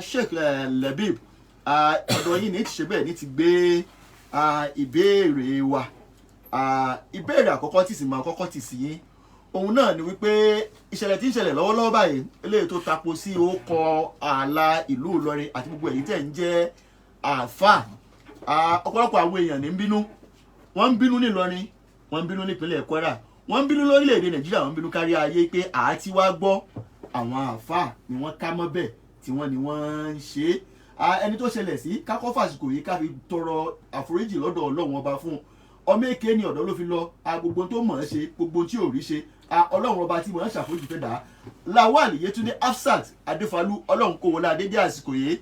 Sheikh Labib, ọ̀dọ̀ yìí ní ti ṣe bẹ́ẹ̀ ní ti gbé ìbéèrè wa. Ìbéèrè àkọ́kọ́ tí sì máa kọ́kọ́ tì sí yín, òun náà ni wípé ìṣẹ̀lẹ̀ tí ń ṣẹlẹ̀ lọ́wọ́lọ́wọ́ báyìí, eléyìí tó tapo sí orúkọ ààlà ìlú Ìlọrin àti gbogbo èyí tẹ̀ ń jẹ́ àáfàá, ọ̀pọ̀lọpọ̀ àwọn èèyàn ní ń bínú. Wọ́n ń bínú nílọrin, wọ́n ń bínú nípínlẹ̀ Kwara, wọ́n ń bínú lórílẹ̀‐èdè Nàìjíríà, wọ́n ń bínú kárí ayé pé àti wá gbọ́ àwọn àáfàá ni wọ́n ká mọ́ bẹ́ẹ̀ tí wọ́n ni wọ́n ń ṣe é. Ẹni tó ṣẹlẹ̀ sí, kákọ́ fàsìkò yìí ká fi tọrọ àforíjì lọ́dọ̀ Ọlọ́run Ọba fún un. Ọmọ èké ni, ọ̀dọ́ ló fi lọ. Gbogbo tó mọ̀ ọ́n ṣe, gbogbo tí ò rí ṣe, Ọlọ́run Ọba tí mọ̀ ọ́n ṣàforíjì fẹ́ dà á. Lawal Yetunde Hafsat Adéfalú, Ọlọ́run kó wọlé adédé àsìkò yìí,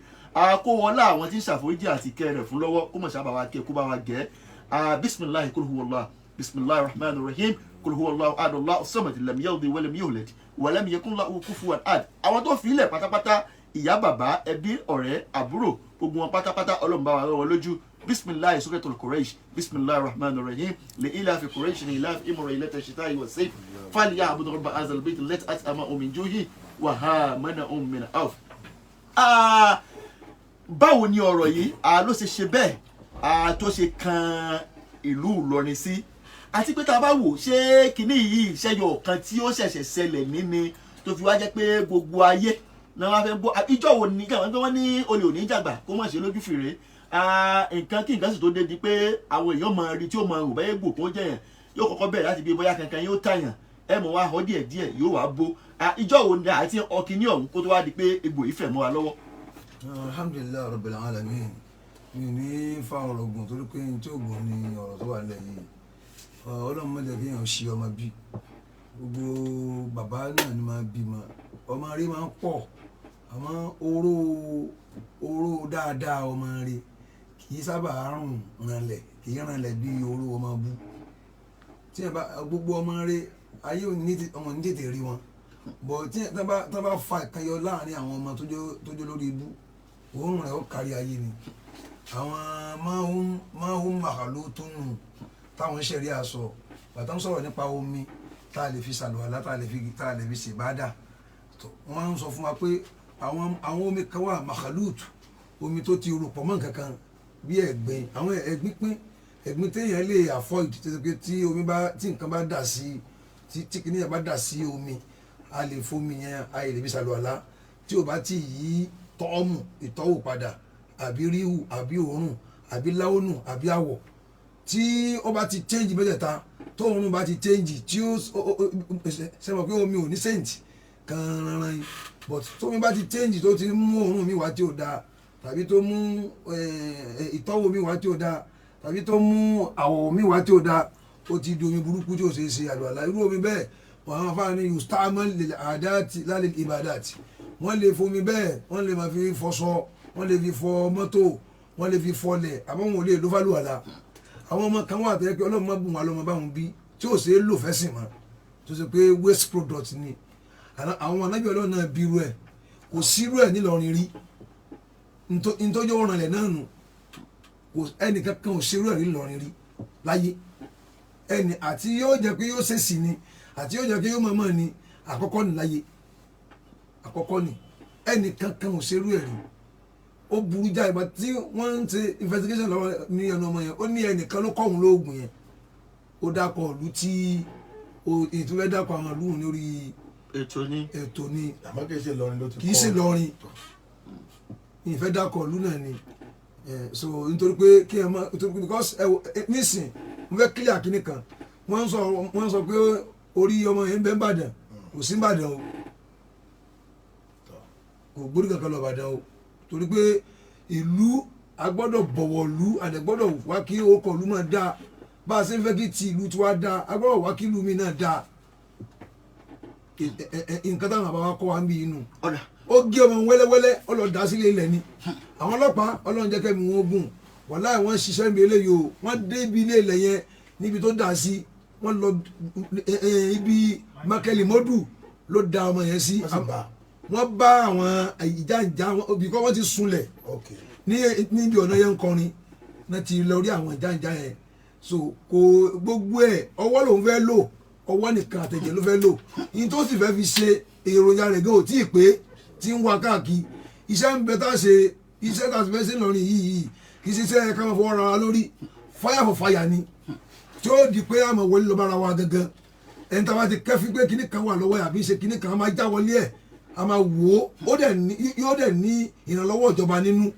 kó wọlé àwọn tí ń ṣàforíjì àti kẹ́ rẹ̀ fún lọ́wọ́, kó mọ̀ sábà wa kẹ́, kó bá wa gẹ́. Bisimilahi kul huwallah, bisimilahi rahman rahim, kul huwallahu ahad, Allahu samad, lam yalid walam yulad walam yakun lahu kufuwan ahad. Àwọn tó fi ilẹ̀ pátápátá, ìyá, bàbá, ẹbí, ọ̀rẹ́, àbúrò, gbogbo wọn pátápátá, Ọlọ́run bá wa rọ̀ wọ́n lójú. Bisimilahi suratul Quraish, bisimilahi rahman rahim, li ilafi Quraish ni ilafi imro ilata shita'i wa sayf falyabudu rabba hazal bayt allati at'amahum min juhi wa amanahum min khawf. Báwo ni ọ̀rọ̀ yìí ló ṣe ṣe bẹ́ẹ̀ tó ṣe kan ìlú Ìlọrin sí? Àti pé tá a bá wò, ṣé kinní yìí ṣẹyọ kan tí ó ṣẹ̀ṣẹ̀ ṣẹlẹ̀ níní tó fi wá jẹ́ pé gbogbo ayé náà wá fẹ́ gbọ́? Ìjọ wo ni kí wọ́n ní olè òní jàgbà kó má ṣe lójú fèrè? Nǹkan kí nǹkan sì tó dé di pé àwọn èèyàn máa rí tí ó máa rò bẹ́ẹ̀ gbò kó jẹ̀yàn, yóò kọ́kọ́ bẹ̀rẹ̀ láti bí bóyá kankan yóò tàyàn, ẹ mọ̀ wá họ díẹ̀ díẹ̀, yóò wá bó. Ìjọ wo ni àti ọkìní ọ̀hún kó tó wá di pé egbò yìí fẹ̀ mọ́ wa lọ́wọ́? Alhamdulilayi rabbil alamin. Mi ò ní fa ọ̀rọ̀ gùn torí pé n tí ò gùn ni ọ̀rọ̀ tó wà nílẹ̀ yìí. Ọlọ́run má jẹ́ kéèyàn ṣe ọmọ bí. Gbogbo bàbá náà ni máa bímọ, ọmọ rí máa ń pọ̀, àmọ́ oró oró dáadáa ọmọ rí kì í sábà rùn ranlẹ̀, kì í ranlẹ̀ bí oró ọmọ bú. Tí ẹ bá gbogbo ọmọ rí ayé ò ní ọmọ ní tètè rí wọn bọ̀, tí ẹ tán bá fa ìkan yọ láàrin àwọn ọmọ tó jó lórí ibú, òórùn rẹ̀ ó kárí ayé ni. Àwọn máhùn màkàlù tó nù táwọn ṣẹ̀rí àṣọ bàtà ń sọ̀rọ̀ nípa omi tá a lè fi ṣàlùwàlá, tá a lè fi ṣèbádà tó, wọ́n ń sọ fún wa pé àwọn omi kan wà màkàlùtù, omi tó ti rò pọ̀ mọ́ nǹkan kan bí ẹ̀gbin. Àwọn ẹ̀gbin pín, ẹ̀gbin téèyàn lè avoid tó ṣe pé tí omi bá, tí nǹkan bá dà sí, tí kìnìún yẹn bá dà sí omi, a lè fomi yẹn, a lè fi ṣàlùwàlá tí o bá ti yí tọ́ọ̀mù ìtọ́wò padà, àbí ríhù, àbí òórùn, àbí láwọnù, àbí àwọ̀. Tí ó bá ti change mẹ́tẹ̀ẹ̀ta, tó òórùn bá ti change, tí ó ṣe mọ̀ pé omi ò ní scent kan rárá yín, but tómi bá ti change, tó ti mú òórùn mi wá tí ò dáa, tàbí tó mú ìtọ́wò mi wá tí ò dáa, tàbí tó mú àwọ̀ mi wá tí ò dáa, ó ti di omi burúkú tí ò ṣeé ṣe àlùwàlá. Irú omi bẹ́ẹ̀, wọ́n àwọn afáàní yustamal lil adati la lil ibadati. Wọ́n lè fomi bẹ́ẹ̀, wọ́n lè máa fi fọṣọ, wọ́n lè fi fọ mọ́tò, wọ́n lè fi fọlẹ̀, àmọ́ wọn ò lè lò fálùwàlá. Àwọn ọmọ kan wà tó yẹ pé Ọlọ́run má bùn wọn lọ́mọ báwọn bí tí ò ṣeé lò fẹ́sìn mọ́, tó ṣe pé waste product ni. Àwọn anábì Ọlọ́run náà bí irú ẹ̀, kò sírú ẹ̀ nílọrin rí. Ntọ́jú ọ̀ràn lẹ̀ náà nù, kò ẹnìkan kan ò ṣerú ẹ̀ nílọrin rí láyé. Ẹnì àti yóò jẹ́ pé yóò ṣèṣì ni, àti yóò jẹ́ pé yóò mọ̀ọ́mọ̀ ni, àkọ́kọ́ ní láyé, àkọ́kọ́ ni ẹnìkan kan ò ṣerú ẹ̀ rí. Ó burú jáì. Bá tí wọ́n ń ṣe investigation lọ́wọ́ ní ẹnu ọmọ yẹn, ó ní ẹnìkan ló kọ́ òun lóògùn yẹn. Ó dákọ̀ ìlú tí ìtúfẹ́ dákọ̀ àwọn ìlú lórí ètò ní. Ètò ni. Àmọ́ kì í ṣe Ìlọrin ló ti Kì í ṣe Ìlọrin, ìfẹ́ dákọ̀ ìlú náà ni. So nítorí pé kí ẹ má nítorí pé because ẹ wo nísìn, mo fẹ́ clear kíní kan. Wọ́n ń sọ pé orí ọmọ yẹn ń bẹ n'Ìbàdàn. Kò sí n'Ìbàdàn o, kò gbórí kankan lọ Ìbàdàn o, torí pé ìlú a gbọ́dọ̀ bọ̀wọ̀ ìlú, a dẹ̀ gbọ́dọ̀ wá kí orúkọ ìlú máa dáa. Bá a ṣe ń fẹ́ kí ti ìlú tiwa dáa, a gbọ́dọ̀ wá kí ìlú mi náà dáa. Nǹkan táwọn bàbá wa kọ́ wa ń bí inú. Ọ̀dà. Ó gé ọmọ wẹ́lẹ́wẹ́lẹ́, ó lọ dá sílé ilẹ̀ ni. Àwọn ọlọ́pàá, Ọlọ́run jẹ́ kẹ́mi wọn gùn, wàláì wọ́n ṣiṣẹ́ níbi eléyìí o. Wọ́n dé ibi ilé ilẹ̀ yẹn níbi tó dà sí, wọ́n lọ ibi Mákẹ́lì Mọ́dù ló da ọmọ yẹn sí. Wọ́n sì bá. Wọ́n bá àwọn ìjànjà bí kò wọ́n ti sunlẹ̀ ní níbi ọ̀nà yẹn ń kọrin náà ti lọ rí àwọn ìjànjà yẹn. So kò gbogbo ẹ̀, ọwọ́ lòun fẹ́ lò, ọwọ́ nìkan àtẹ̀jẹ̀ ló fẹ́ lò. Yìí tó sì fẹ́ fi ṣe èròjà rẹ̀ gan ò tí ì pé tí ń wá káàkiri. Iṣẹ́ ń bẹ tá a ṣe, iṣẹ́ tá a fẹ́ ṣe lọ́rin yìí kì í ṣe iṣẹ́ ká máa fọwọ́ ra wa lórí, fire for fire ni, tí ó di pé àmọ̀ wọlé lọ bára wa gangan. Ẹni tá a bá ti kẹ́fí pé kinní kan wà lọ́wọ́ ẹ̀ àbí ṣe kinní kan, a máa já wọlé ẹ̀, a máa wò ó, yóò dẹ̀ ní ìrànlọ́wọ́ ìjọba nínú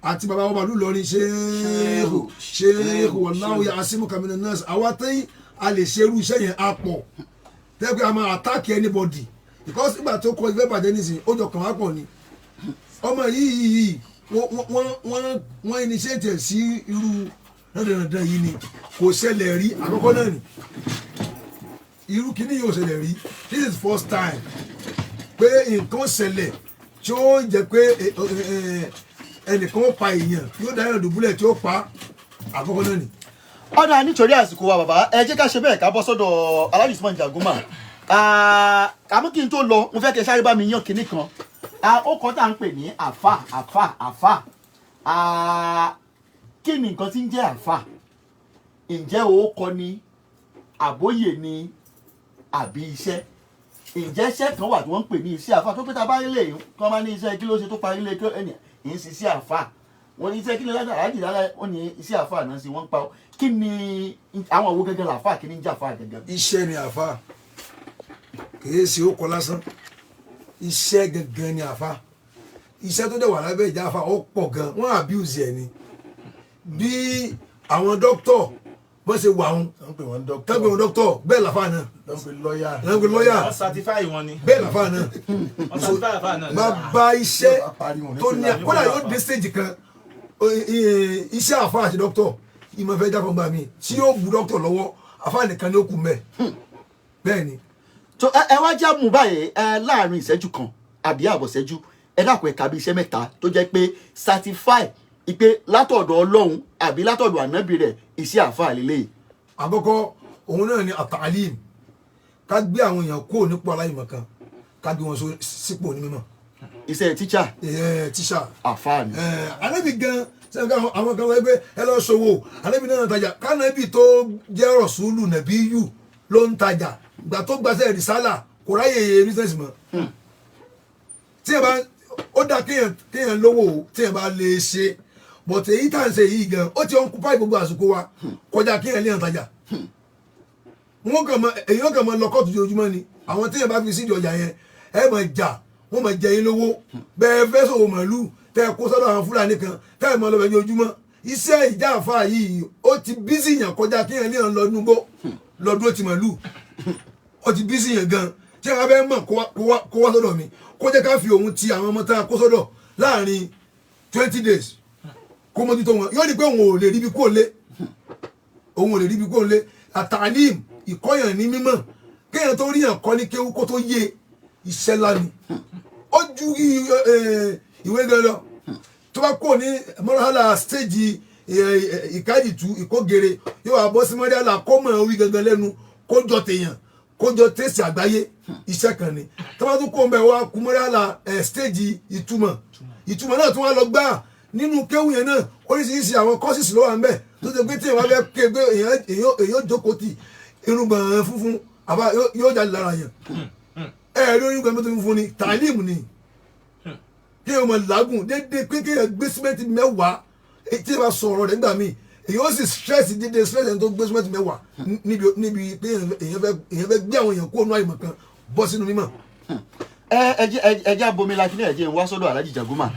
àti bàbá wa bàlú lọrin ṣéèkù ṣéèkù wallahu ya'simuka minan nas. Àwa tí a lè ṣerú iṣẹ́ yẹn á pọ̀ tẹ́gbẹ́, a máa attack anybody, because nígbà tó kọ ìfẹ́ bàjẹ́ nísìnyí, ó jọ kàn wá pọ̀ ni. Ọmọ yìí wọ́n initiate ẹ̀ sí irú rẹ́dẹ̀rẹ́dẹ́ yìí ni, kò ṣẹlẹ̀ rí. Àkọ́kọ́ náà ni irú kíní yóò ṣẹlẹ̀ rí. This is first time pé nǹkan ṣẹlẹ̀ tí ó jẹ́ pé ẹnìkan ó pa èèyàn, yóò dá èèyàn dùbúlẹ̀ tí ó pa. Àkọ́kọ́ náà ni. Ọ̀dà, nítorí àsìkò wa, bàbá, ẹ jẹ́ ká ṣe bẹ́ẹ̀, ká bọ́ sọ́dọ̀ Alhaji Usman Jagoma. Àmọ́ kí n tó lọ, mo fẹ́ kẹ́ sáré bá mi yán kinní kan. Ó kọ́ tá à ń pè ní àfà, àfà, àfà. Kí ni nǹkan tí ń jẹ́ àfà? Ǹjẹ́ òókọ ni, àbóyè ni, àbí iṣẹ́? Ǹjẹ́ iṣẹ́ kan wà tí wọ́n ń pè ní iṣẹ́ àfà, tó pé tá a bá rí lè kí wọ́n bá ní iṣẹ́ kí ló ṣe tó parí lé kí ẹni ì ń ṣiṣẹ́ àfà, wọ́n ní iṣẹ́ kí ló lájà aláàjì lára, wọ́n ní iṣẹ́ àfà náà sí wọ́n ń pa. Kí ni àwọn òwò gẹ́gẹ́ làfà? Kí ni ń jẹ́ àfà gẹ́gẹ́? Iṣẹ́ ni àfà, kìí ṣe ó kọ lásán. Iṣẹ́ gangan ni àfà. Iṣẹ́ tó dẹ̀ wà lábẹ́ ìjà àfà ó pọ̀ gan. Wọ́n abuse ẹ̀ ni, bí àwọn dókítọ̀ bọ́n ṣe wà wọn Wọ́n pè wọ́n dókítà. Tán pè wọ́n dókítọ̀, bẹ́ẹ̀ làfà náà. Wọ́n pè lọ́ọ̀yà. Wọ́n pè lọ́ọ̀yà. Wọ́n certify wọn ni. Bẹ́ẹ̀ làfà náà. Wọ́n certify àfáà náà. Bàbá iṣẹ́ Yóò bá parí wọn ní tó ní pé kódà yóò dé stage kan, iṣẹ́ àfà àti dókítọ̀ ìmọ̀ fẹ́ jáfọ́ gbà mí tí yóò bu dókítọ̀ lọ́wọ́, àfà nìkan ni ó kù mẹ́. Bẹ́ẹ̀ ni. Tó ẹ wá já mú báyìí, ẹ láàrin ìṣẹ́jú kan àbí àbọ̀ ìṣẹ́jú, ẹ dákun, ẹ̀ka bí iṣẹ́ mẹ́ta tó jẹ́ pé certify ìpè látọ̀dọ̀ Ọlọ́run àbí látọ̀dọ̀ ànábì rẹ̀, iṣẹ́ àfà lélẹ́yìí. Àkọ́kọ́, òun náà ni àtàlím, ká gbé àwọn èèyàn kúrò nípò aláìmọ̀kan, ká gbé wọn sípò onímọ̀. Iṣẹ́ tíṣà. Tíṣà. Àfà ni. Ànábì gan sẹ́yìn ká àwọn kan wọ́n pé ẹ lọ ṣòwò, ànábì náà tajà. Kánábì tó jẹ́ rọ̀ṣúlù nàbí yù ló ń tajà. Gbà tó gbaṣẹ́ rìsálà, kò ráyè business mọ́. Tí ẹ bá ó dá kéèyàn lówó o, tí ẹ bá lè ṣe, but èyí tá à ń ṣe yìí gan, ó ti occupy gbogbo àsìkò wa kọjá kéèyàn lè tajà. Wọn kàn mọ, èyàn kàn mọ lọ kóòtù ojoojúmọ́ ni. Àwọn téèyàn bá fi sídìí ọjà yẹn, ẹ mọ̀ jà, wọ́n mọ̀ jẹ yín lówó. Bẹ́ẹ̀ fẹ́ sòwò màálù tẹ́ ẹ kó sọ́dọ̀ àwọn Fúlàní kan, tẹ́ ẹ mọ̀ lọ́bẹ̀ ní ojúmọ́. Iṣẹ́ ìjà àfa yìí, ó ti busy yàn kọjá kéèyàn lè lọ nugbó lọ dúró ti màálù. Ó ti busy yàn gan. Tí a bẹ́ mọ̀, kó wá sọ́dọ̀ mi, kó jẹ́ ká fi òun ti àwọn ọmọ tá a kó sọ́dọ̀ láàrin 20 days, kó mójútó wọn, yóò ní pé òun ò lè ríbi kó lé, òun ò lè ríbi kó lé. Àtàlím, ìkọ́yàn ní mímọ̀, kéèyàn tó ríyàn kọ́ ní kéwú kó tó yé, iṣẹ́ ńlá ni. Ó ju ìwé gan lọ. Tó bá kúrò ní mọ́rálà stage ìkájìtú ìkógere, yóò wá bọ́ sí mọ́rálà kó mọ̀ wí gangan lẹ́nu, kó jọ tèèyàn, kó jọ tẹ̀sí àgbáyé. Iṣẹ́ kan ni. Tó bá tún kó mbẹ́, wá kú mọ́rálà stage ìtumọ̀. Ìtumọ̀ náà tún wá lọ gbáà. Nínú kéwù yẹn náà, oríṣiríṣi àwọn courses ló wà ń bẹ̀ tó ṣe pé tí èèyàn bá fẹ́ ké pé èèyàn jókòó tì, irùngbọ̀n funfun àbá yóò jáde lára yẹn. Ẹ rí irùngbọ̀n tó funfun ni tàlímù ni, kí èèyàn máa làágùn déédéé, pé kéèyàn gbé símẹ́ǹtì 10 tí èèyàn bá sọ ọ̀rọ̀ rẹ̀ nígbà míì, èèyàn ó sì stress déédéé, stress ẹni tó gbé símẹ́ǹtì 10 níbi pé èèyàn fẹ́ gbé àwọn èèyàn kó nú àìmọ̀ kan bọ́ sínú mímọ̀. Ẹ jẹ́ abomi la kíní, ẹ jẹ́ n wá sọ́dọ̀ Alhaji Jagoma.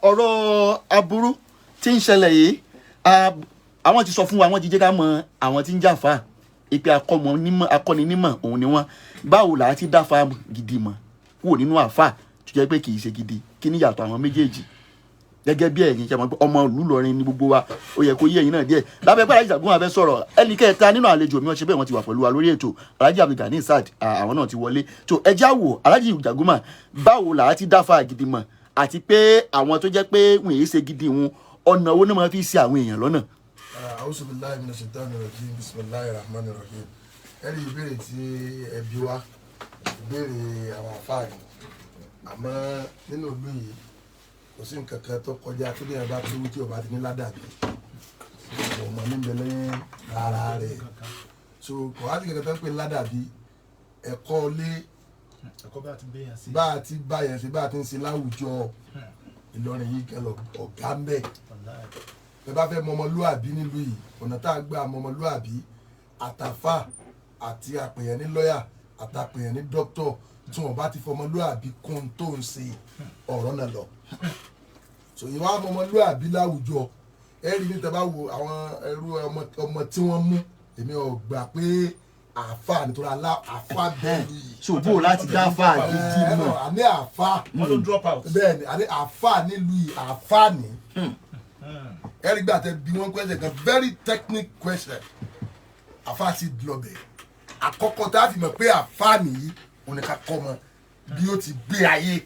Ọ̀rọ̀ aburú tí ń ṣẹlẹ̀ yìí, àwọn ti sọ fún wa, wọ́n ti jẹ́ ká mọ àwọn tí ń jàfà ìpè akọ́ni nímọ̀ òun ni wọ́n. Báwo là á ti dáfà gidi mọ̀ kúrò nínú àfà tó jẹ́ pé kì í ṣe gidi? Kí ni yàtọ̀ àwọn méjèèjì gẹ́gẹ́ bí ẹ̀yin ṣe mọ̀ pé ọmọ ìlú Ìlọrin ní gbogbo wa, ó yẹ kó yé ẹ̀yin náà díẹ̀. Lábẹ́ pé Alhaji Jagoma fẹ́ sọ̀rọ̀, ẹnì kẹta nínú àlejò mi, wọ́n ṣe bẹ́ẹ̀, wọ́n ti wà pẹ̀lú wa lórí ètò, Alhaji Abdulgani Saad, àwọn náà ti wọlé tó. Ẹ já wò, Alhaji Jagoma, báwo là á ti dáfà gidi mọ̀, àti pé àwọn tó jẹ́ pé wọn èyí ṣe gidi wọn, ọ̀nà owó náà máa fi ṣe àwọn èèyàn lọ́nà? A'udhu billahi minash shaitani rajim. Bismillahir rahmanir rahim. Ẹ̀rí ìbéèrè tí ẹ bi wá, ìbéèrè àwọn àfáàní, àmọ́ nínú ìlú yìí, kò sí nǹkan kan tó kọjá tó bí ẹ bá kéwú tí o bá ti ní ládàbí, kò mọ̀ níbẹ̀ lẹ́yìn ara rẹ̀. So kò wá sí kankan tó ń pè ní ládàbí. Ẹ̀kọ́ lé Ẹ̀kọ́ bá ti gbé yàn sí. Bá a ti bá yẹn ṣe, bá a ti ń ṣe láwùjọ, Ìlọrin yìí kan lọ ọ̀gá ń bẹ̀. Wàláhì. Ẹ bá fẹ́ mọmọlúàbí nílùú yìí, ọ̀nà tá a gbà mọmọlúàbí, àtàfà àti àpèyàn ní lọ́yà àtàpèyàn ní dókítọ̀, tí wọ́n bá ti fọmọlúàbí kún tó ń ṣe ọ̀rọ̀ náà lọ. So ìwà mọmọlúàbí láwùjọ, ẹ rí níta bá wo àwọn ẹrú ọmọ tí wọ́n mú, èmi ò gbà pé àáfà nítorí alá àáfà bẹ́ẹ̀ lù yìí. So bó o láti dá àáfà gidi Ẹ mọ̀? Àní àáfà. Wọ́n ló drop out. Bẹ́ẹ̀ ni, àní àáfà nílùú yìí, àáfà ní ẹ̀rí gbà tẹ bí wọ́n question kan, very technical question, àáfà sì lọ́bẹ̀. Àkọ́kọ́ tá a fi mọ̀ pé àáfà nìyí, òun ni ká kọ́ mọ bí ó ti gbé ayé,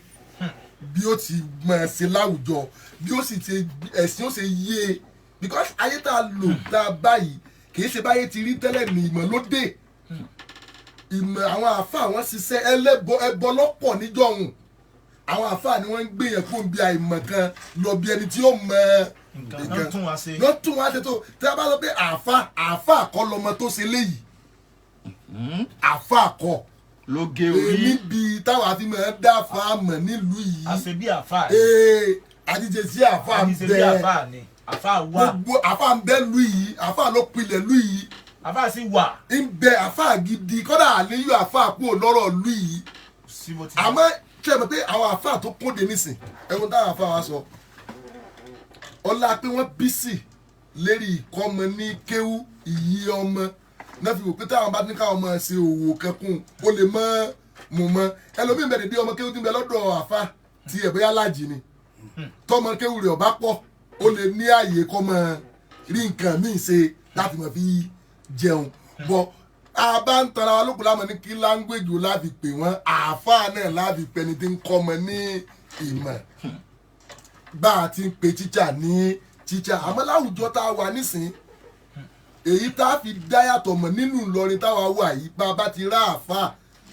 bí ó ti mọ̀ ṣe láwùjọ, bí ó sì ti ẹ̀sìn ó ṣe yé e, because ayé tá a lò tá a báyìí kì í ṣe báyé ti rí tẹ́lẹ̀ ní. Ìmọ̀ ló dé, ìmọ̀ àwọn àáfà wọn ṣiṣẹ́ ẹlẹ́bọ ẹbọ lọ́pọ̀ níjọ́hun. Àwọn àáfà ni wọ́n ń gbé yẹn kó bí àìmọ̀ kan lọ bí ẹni tí ó mọ nǹkan náà tún wá ṣe. Ló tún wá ṣe tó tí a bá sọ pé àáfà, àáfà kọ́ lọmọ tó ṣe léyìí, àáfà kọ́ ló gé orí. Èmi bíi táwa fi máa ń dá fáàmù nílùú yìí. Àṣẹ bí àáfà ni. Ee, àdíje sí àáfà ń Àṣẹ bí bẹ. Àáfà ni, àáfà wà. Gbogbo àáfà ń bẹ lù yìí, àáfà ló pilẹ̀ lù yìí. Àáfà sì wà. Ń bẹ, àáfà gidi kọ́dà, àléyò àáfà kúrò lọ́rọ̀ lù yìí. Sí bó ti. Àmọ́ ṣe é mọ̀ pé àwọn àáfà tó kóde nísìn, ẹ̀wọ̀n táwọn àáfà wa sọ, ọlá pé wọ́n bísì lérí ìkọ́mọ ní kéwú, ìyí ọmọ náà fi wò pé táwọn bá ní káwọn máa ṣe òwò kankun, ó lè mọ́ mú mọ́ ẹlòmíín bẹ̀rẹ̀ dé ọmọ kéwú tí ń bẹ lọ́dọ̀ àáfà tí ẹ̀ bóyá lájì ni tọmọ kéwú rẹ̀ ọ̀bá pọ̀, ó lè ní àyè kọ́ mọ rí nǹkan míì ṣe láti mọ̀ fi jẹun bọ́. A bá ń tara wa lókun láàmú ní kí language wo láti pè wọ́n, àáfàá náà láti pè ẹni tí ń kọ́ ọmọ ní ìmọ̀, bá a ti ń pe tíṣà ní tíṣà. Àmọ́ láwùjọ tá a wà nísìn, èyí tá a fi dá yàtọ̀ mọ̀ nínú Ìlọrin táwa wà yìí, bá a bá ti rá àáfàá,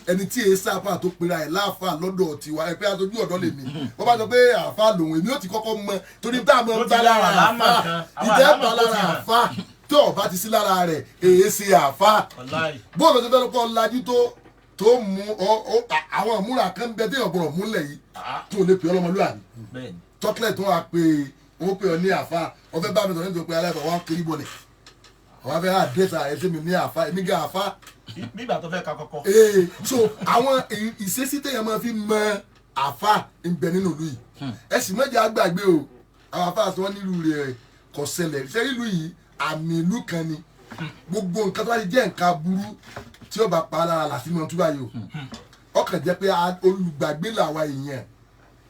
ẹni tí èyí sáfà tó pera ẹ̀ láàfáà lọ́dọ̀ tiwa, ẹ pé aṣojú ọ̀dọ́ lèmi, wọ́n bá sọ pé àáfàá lòun, èmi ó ti kọ́kọ́ mọ torí tá a mọ̀ Ó ń ti bá lára lára àlámà àáfàá kan, àwọn ìjẹ́ àlámà bá tó lára ti hàn. àáfàá tí ó bá ti sí lára rẹ̀, èyí ṣe àáfàá. Wàláì. Bóòlù tó fẹ́ kọ́ lajú tó mú àwọn ìmúra kan bẹ tí ọ̀gbọ̀rọ̀ múlẹ̀ yìí tó lè pè ọlọ́mọlúwàbí. Bẹ́ẹ̀ni. Chocolate tó wà pé wọ́n pè ọ ní àfa, wọ́n fẹ́ bá mi sọ̀rọ̀ nítorí pé aláìsàn wọn kiri bọ̀lẹ̀, wọ́n fẹ́ àdírẹ́sì ààrẹ sí mi ní àfa, èmi gan àfa. Bí ìgbà tó fẹ́ ka kọ́kọ́. Ee, so àwọn ìṣesí téèyàn máa fi mọ àfa ń bẹ nínú ìlú yìí, ẹ sì mọ̀jẹ̀ àgbàgbé o. Àwọn àfa tí wọ́n nílùú rẹ̀ kò ṣẹlẹ̀ ṣé ìlú yìí àmì ìlú kan ni. Gbogbo nǹkan tó bá ti jẹ́ nǹkan aburú tí ó bá pa á lára làásì mọ́ túbà yìí o, ọkàn jẹ́ pé olùgbàgbé làwa èèyàn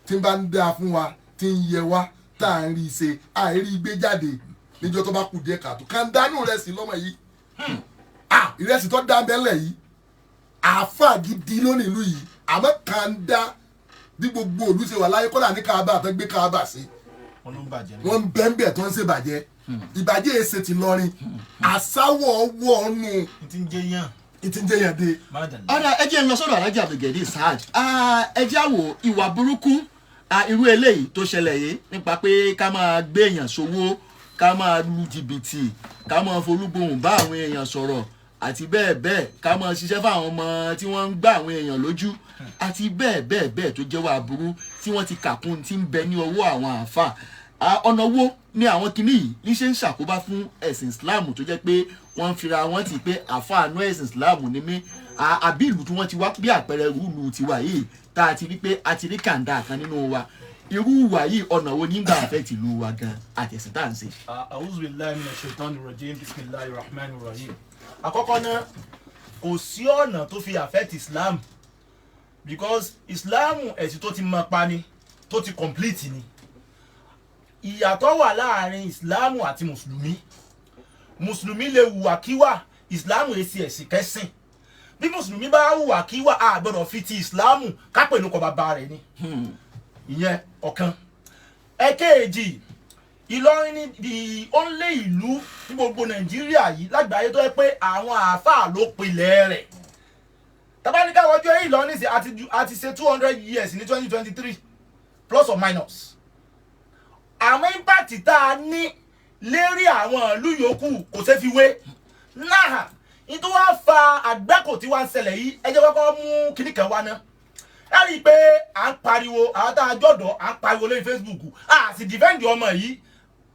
tí ń bá ń dáa fún wa, tí ń yẹ wa, tá à ń rí i ṣe, àìrí gbé jáde níjọ́ tó bá kù díẹ̀ kàtó kàn dánú rẹ̀ sí lọ́mọ yìí. Ah, ìrẹsì tó dá bẹ́lẹ̀ yìí, àáfà gidi lónìí ìlú yìí, àmọ́ kàn dá bí gbogbo òlú ṣe wà láyé kọ́dà ní Káàbà tó gbé Káàbà sí. Wọn ló ń bàjẹ́. Wọ́n ń bẹ́ńbẹ̀ tó ń ṣèbàjẹ́, ìbàjẹ́ èsè ti lọrin àsáwọ̀ ọwọ́ ọ̀nù. N ti ń jẹ́ yàn. Ìtí ń jẹ́ yẹn dé. Má dàn. Ọ̀dà, ẹ jẹ́ ń lọ sọ́dọ̀ Alhaji Abdulgani Saad. Ẹ jẹ́ àwò ìwà burúkú, irú eléyìí tó ṣẹlẹ̀ yìí nípa pé ká máa gbé èèyàn sówó, ká máa lu jìbìtì, ká máa folúgbòhùn bá àwọn èèyàn sọ̀rọ̀ àti bẹ́ẹ̀ bẹ́ẹ̀, ká máa ṣiṣẹ́ fáwọn ọmọ tí wọ́n ń gbá àwọn èèyàn lójú àti bẹ́ẹ̀ bẹ́ẹ̀ bẹ́ẹ̀, tó jẹ́ wà burú tí wọ́n ti kàkún tí ń bẹ ní ọwọ́ àwọn àáfà. Ọ̀nà wo ni àwọn kinní yìí ní ṣe ń ṣàkóbá fún ẹ̀sìn Islam, tó jẹ́ pé wọ́n ń fira wọn ti pé àfáànú ẹ̀sìn Islam ni mí? Àbí ìlú tí wọ́n ti wá bí àpẹẹrẹ ìlú tiwa yìí tá a ti rí pé a ti rí kàńdà kan nínú wa, irú ìwà yìí, ọ̀nà wo nígbà àfẹ́ tìlú wa gan àtẹ̀sìn tá à ń ṣe? A'udhu billahi minash shaitani rajim, bismillahir rahmanir rahim. Àkọ́kọ́ náà, kò sí ọ̀nà tó fi affect Islam, because Islam, ẹ̀sìn tó ti mọ pa ni, tó ti complete ni. Ìyàtọ̀ wà láàrin Islam àti mùsùlùmí. Mùsùlùmí lè hùwàkíwà, Islam èsì ẹ̀sìn kẹsìn. Bí mùsùlùmí bá hùwàkíwà, a gbọ́dọ̀ fi ti Islam kápẹ́ lóko bàbá rẹ̀ ni. Ìyẹn ọ̀kan. Ẹ̀kejì, Ìlọrin ní the only ìlú ní gbogbo Nàìjíríà yìí, lágbàáyé, tó yẹ pé àwọn àáfàá ló pilẹ̀ rẹ̀. Tabaníkà wọjú Ìlọrin sí, àti ṣe 200 years ní 2023, plus or minus. Àwọn impact tá a ní lérí àwọn ìlú yòókù kò ṣeé fi wé náà. Ní tó wá fa àgbákò tí wàá ń ṣẹlẹ̀ yìí, ẹ jẹ́ kọ́kọ́ mú kinní kan wá ná. Ẹ rí i pé à ń pariwo, àwọn tá a jọ̀dọ̀ à ń pariwo lórí Facebook, a sì defend ọmọ yìí,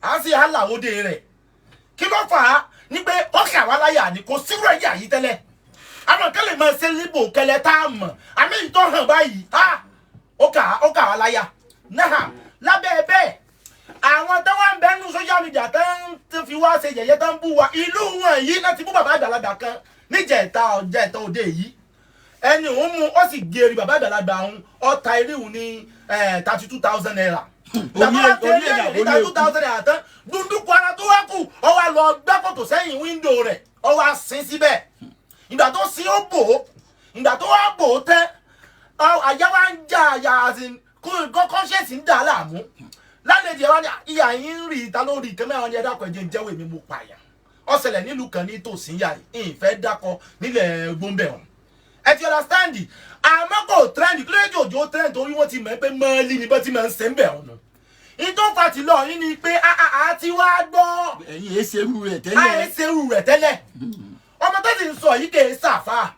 à ń sì hàlàwóde rẹ̀. Kí ló fà á? Ní pé ó kà wá láyà ni, kò sírò ẹ̀yà yìí tẹ́lẹ̀. Àwọn kan lè máa ṣe líbò kẹlẹ tá a mọ̀, àmì ìtọ́ hàn báyìí, á ó kà wá láyà náà. Lábẹ́ bẹ́ẹ̀, àwọn tó wá ń bẹ nínú social media tó ń fi wá ṣe yẹ̀yẹ́, tó ń bú wa, ìlú wọn yìí náà ti bú bàbá àgbàlagbà kan níjẹ̀ta ọ̀jẹ̀ta òde yìí. Ẹni òun mú, ó sì gé eri bàbá àgbàlagbà òun, ọta eríhùn ní 32,000 naira. Bàbá wa tẹ ilé ní 32,000 naira tán, dundunku ara tó wá kù, ó wá lọ gbẹ́ kòtò sẹ́yìn wíńdò rẹ̀, ó wá sin síbẹ̀. Ìgbà tó sin, ó bò ó. Ìgbà tó wá bò ó tẹ́, àyà wa ń já àyà, àti conscience ń dà á láàmú. Lálejò ẹ wá ní ìyá yín ń rí ìta lórí ìkẹ́ mẹ́wàá ní, ẹ dákọ̀, ẹ̀jẹ̀ ń jẹ́wọ́, èmi mo pààyàn. Ó ṣẹlẹ̀ nílùú kan ní tòsí yà yìí, ìfẹ́ dákọ̀ nílẹ̀ gbóǹbẹ̀ ọ̀hún. Ẹ ti understand? Àmọ́ kò trend. Kí ló dé òjò trend? Torí wọ́n ti mọ̀ pé mọ́ọ́lì ni bó ti máa ń ṣe ń bẹ̀ ọ̀nà. Ìtò fàtí lọ yín ni pé a ti wá gbọ́. Ẹ̀yin èé ṣerú rẹ̀ tẹ́lẹ̀. A ṣerú rẹ̀ tẹ́lẹ̀. Ọmọ tó ti ń sọ yìí kèé sàfà,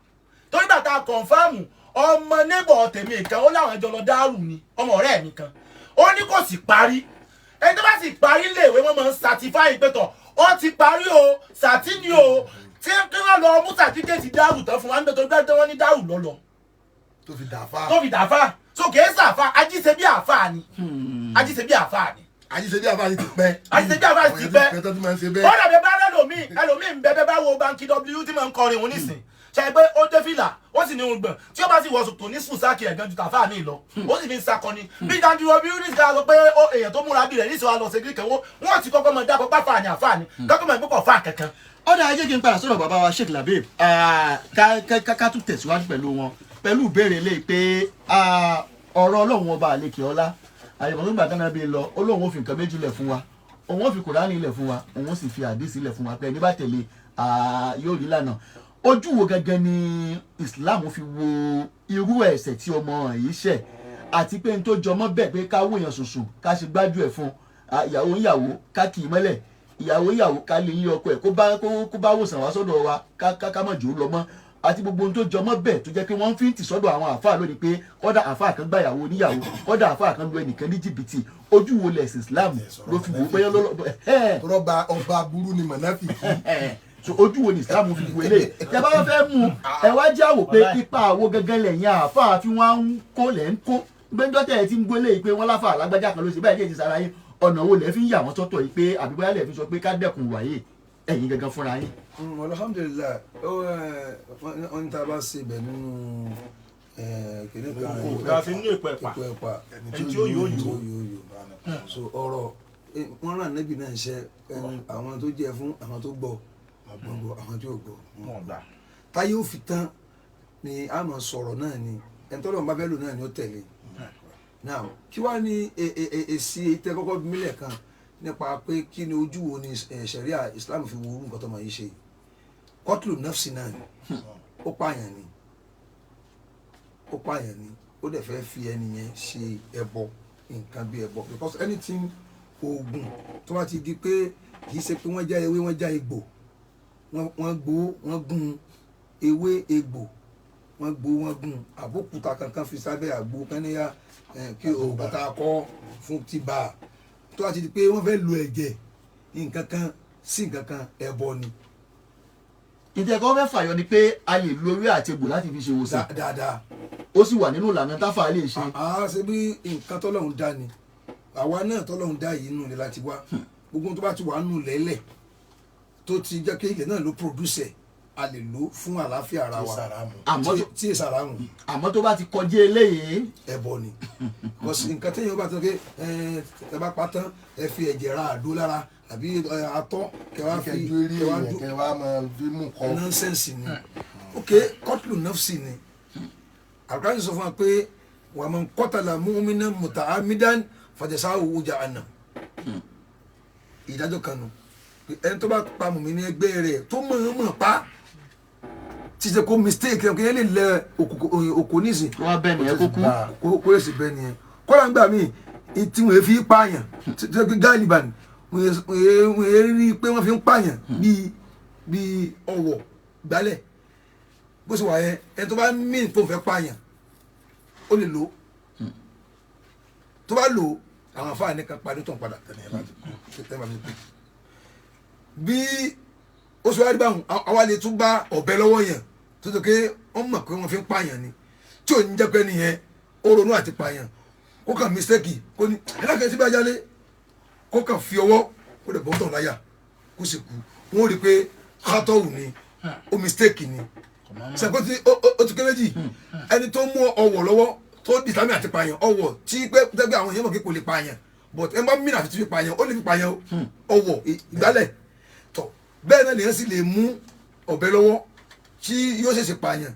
torí bàtà confirm ọmọ neighbor tèmi kan, ó láwọn ẹjọ́ lọ dárù ni, ọmọ ọ̀rẹ́ mi kan, ó ní kò sì parí. Ẹni tó bá sì parí léèwé, wọ́n máa ń certify pé tọ̀, ó ti parí o, sàtínì o, tí kí wọ́n lọ mú certificate dárù tán fún wa nígbà tó gbé wọ́n ní dárù lọ́lọ́ tó fi dà fáà. Tó fi dàfà. So kèé sàfà, ajíṣe bí àfà ni, ajíṣe bí àfà ni. Àjíṣe bí àfáà ti pẹ́. Ajíṣe bí àfáà ti pẹ́. Tó ti máa ń ṣe Ó bẹ́ẹ̀. dàbí bá ẹlòmíì, ẹlòmíì ń bẹ bẹ bá wo Banky W tí máa ń kọrin òun nísìn, ṣe pé ó dé fìlà, ó sì ní irun gbọ̀n, tí ó bá sì wọ sòtò ní sùsáàkì ẹ̀gán ju tàfáà mi lọ, ó sì fi ń sakọni bí Banky W ní sika sọ pé ó èèyàn tó múra bí rẹ̀ níṣẹ́ wa lọ sí gíríkẹ̀ wọ́n ti kọ́kọ́ mọ dákọ̀ pàfà ni àfáà ni kọ́kọ́ mọ̀ ìpínpọ̀ fà kankan. Ọ̀dà, ẹ jẹ́ kí n padà sọ̀rọ̀ bàbá wa Sheikh Labib. Ká tún tẹ̀síwájú pẹ̀lú wọn pẹ̀lú ìbéèrè lè pé ọ̀rọ̀ Ọlọ́run ọba àlekè ọlá àyẹ̀wò tó ń gbà dáná bí lọ, ó lóun ó fi nǹkan méjì lẹ̀ fún wa, òun ó fi Kùránì lẹ̀ fún wa, òun ó sì fi àdísì lẹ̀ fún wa, pé ẹni bá tẹ̀lé yóò rí lànà. Ojú wo gẹ́gẹ́ ni Islam fi wo irú ẹ̀ṣẹ̀ tí ọmọ yìí ṣẹ̀, àti pé n tó jọmọ́ bẹ́ẹ̀ pé ká wòyàn sùnsùn, ká ṣe gbájú ẹ̀ fún ìyàwó ìyàwó, ká kì í mọ́lẹ̀ ìyàwó ìyàwó, ká lè yí ọkọ ẹ̀ kó bá wòsàn wá sọ́dọ̀ wa, ká mọ̀ jù ú lọ mọ́, àti gbogbo ohun tó jọmọ́ bẹ́ẹ̀ tó jẹ́ pé wọ́n fi ń tì sọ́dọ̀ àwọn àáfàá lónìí pé kọ́dà àáfàá kan gbà ìyàwó oníyàwó, kọ́dà àáfàá kan lu ẹnìkan ní jìbìtì, ojú wo lẹ̀sìn Islam ló fi wò ó bẹ́yọ́ lọ́lọ́? Rọ́bà ọba burú ni mọ̀nàfìkì. So ojú wo ni Islam fi wo eléyìí? Tẹ bá fẹ́ mú ẹ wá jẹ́ àwò pé ipa àwo gẹ́gẹ́ lẹ́yìn àáfàá fi wọ́n ń kó lẹ́ ń kó gbẹ́njọ́ tẹ̀ ẹ ti ń gbélé yìí pé wọ́n láfà lágbájá kan ló ṣe báyìí, lè ti sára yín, ọ̀nà wo lẹ́ fi ń yà wọ́n sọ́tọ̀ yìí pé àbí bóyá lẹ́ fi sọ pé ká dẹ́kun wáyé ẹ̀yin gangan fúnra yín? Alhamdulilayi, ó wọ́n ní tá a bá ṣe ibẹ̀ nínú kìnìún kan. Kò sí nínú èpo ẹ̀pà. Èpo ẹ̀pà. Ẹni tí ó yóò ẹni tí yó. ó yóò yó. So ọ̀rọ̀ wọ́n rán Ànábì náà ṣe ẹni, àwọn tó jẹ́ fún àwọn tó gbọ́ wọ́n gbọ́, àwọn tí ò gbọ́ Wọn gbà. Táyé ó fi tán ni a máa sọ̀rọ̀ náà ni, ẹni tọ́lọ́run bá fẹ́ lò náà ni ó tẹ̀lé. Now, kí wàá ní èsì tẹ kọ́kọ́ bí mílẹ̀ kan nípa pé kí ni ojú wo ni ṣẹ̀ríà Islam fi wo irú nǹkan tó máa yí ṣe? Kọ́tùlù nafsi náà ni, ó pààyàn ni, ó pààyàn ni, ó dẹ̀ fẹ́ fi ẹni yẹn ṣe ẹbọ, nǹkan bí ẹbọ, because anything oògùn tó bá ti di pé kì í ṣe pé wọ́n já ewé, wọ́n já egbò, wọ́n gbó, wọ́n gún ewé egbò, wọ́n gbó, wọ́n gún àbókúta kankan fi sábẹ́ àgbo kánníyà, kí oògùn tá a kọ́ fún ti bá a, tó bá ti di pé wọ́n fẹ́ lo ẹ̀jẹ̀ nǹkan kan sí nǹkan kan, ẹbọ ni. Ìtẹ̀ kọ́ fẹ́ fàyọ ni pé a lè lo ewé àti egbò láti fi ṣe ìwòsàn. Dáadáa. Ó sì wà nínú ìlànà táfà lè ṣe. Àá ṣe bí nǹkan tọ́lọ́run dá ni, àwa náà tọ́lọ́run dá yìí nù ni láti wá. Gbogbo tó bá ti wà nù lẹ́lẹ̀, tó ti jẹ́ pé ilẹ̀ náà ló produce ẹ̀, a lè lò fún àlàáfíà ara wa. Àmọ́ tí èsàrà mù. Àmọ́ tó bá ti kọjá eléyìí, ẹbọ ni. Because nǹkan téèyàn bá tán pé ẹ bá pa tán, ẹ fi ẹ̀jẹ̀ ra àdó lára àbí atọ́ kẹ wá fi kẹjú eré kẹ wá èèyàn dó kẹ wá máa fi mú kọ. Nonsense ni. Ok, kọtlu nafsi ni. Alukóran sọ fún wa pé wa man qatala mu'minan muta'ammidan fajaza'uhu jahannam. Ìdájọ́ kan nù pé ẹni tó bá pa mùmí ní ẹgbẹ́ rẹ̀ tó mọ̀ọ́mọ̀ pa, tí ṣe kó mistake ẹ̀ kí ẹ lè lẹ òkò nísìn, wọ́n bẹ́ẹ̀ nìyẹn kó kú. Kó lè sì bẹ́ẹ̀ nìyẹn. Kọ́lá ń gbà mí tí wọ́n fi pààyàn tí wọ́n gáàlìbàn, wọ́n rí i pé wọ́n fi ń pààyàn bíi ọ̀wọ̀ gbálẹ̀ bó ṣe wà yẹn, ẹni tó bá mí tó fẹ́ pààyàn. Ó lè lò ó. Tó bá lò ó, àwọn afáàní kan parí tó ń padà tẹ̀lé ẹ̀ láti kú tẹ́lẹ̀ máa fi kú. Bí ó sọ wá rí báwọn, àwa lè tún bá ọ̀bẹ lọ́wọ́ yẹn tó tó ké wọ́n mọ̀ pé wọ́n fi ń pààyàn ni, tí ò ní jẹ́ pé nìyẹn ó ronú àti pààyàn, kó kàn mistake, kó ní ẹlẹ́kẹ̀ẹ́ síbi ajalé, kó kàn fi ọwọ́ kó lè bọ́ tàn láyà kó sì kú. Wọ́n rí i pé kátọ́wù ni, ó mistake ni. Sẹ́kó tí ó ti ké méjì, ẹni tó mú ọwọ́ lọ́wọ́ tó dìtámì àti pààyàn, ọwọ́ tí pé tẹ́gbẹ́ àwọn èèyàn mọ̀ kí kò lè pààyàn, but ẹ bá mìíràn àti fi pààyàn, ó lè fi pààyàn ọwọ́ ìgbálẹ̀ tọ̀. Bẹ́ẹ̀ náà lèèyàn sì lè mú ọ̀bẹ lọ́wọ́ tí yóò ṣẹ̀ṣẹ̀ pààyàn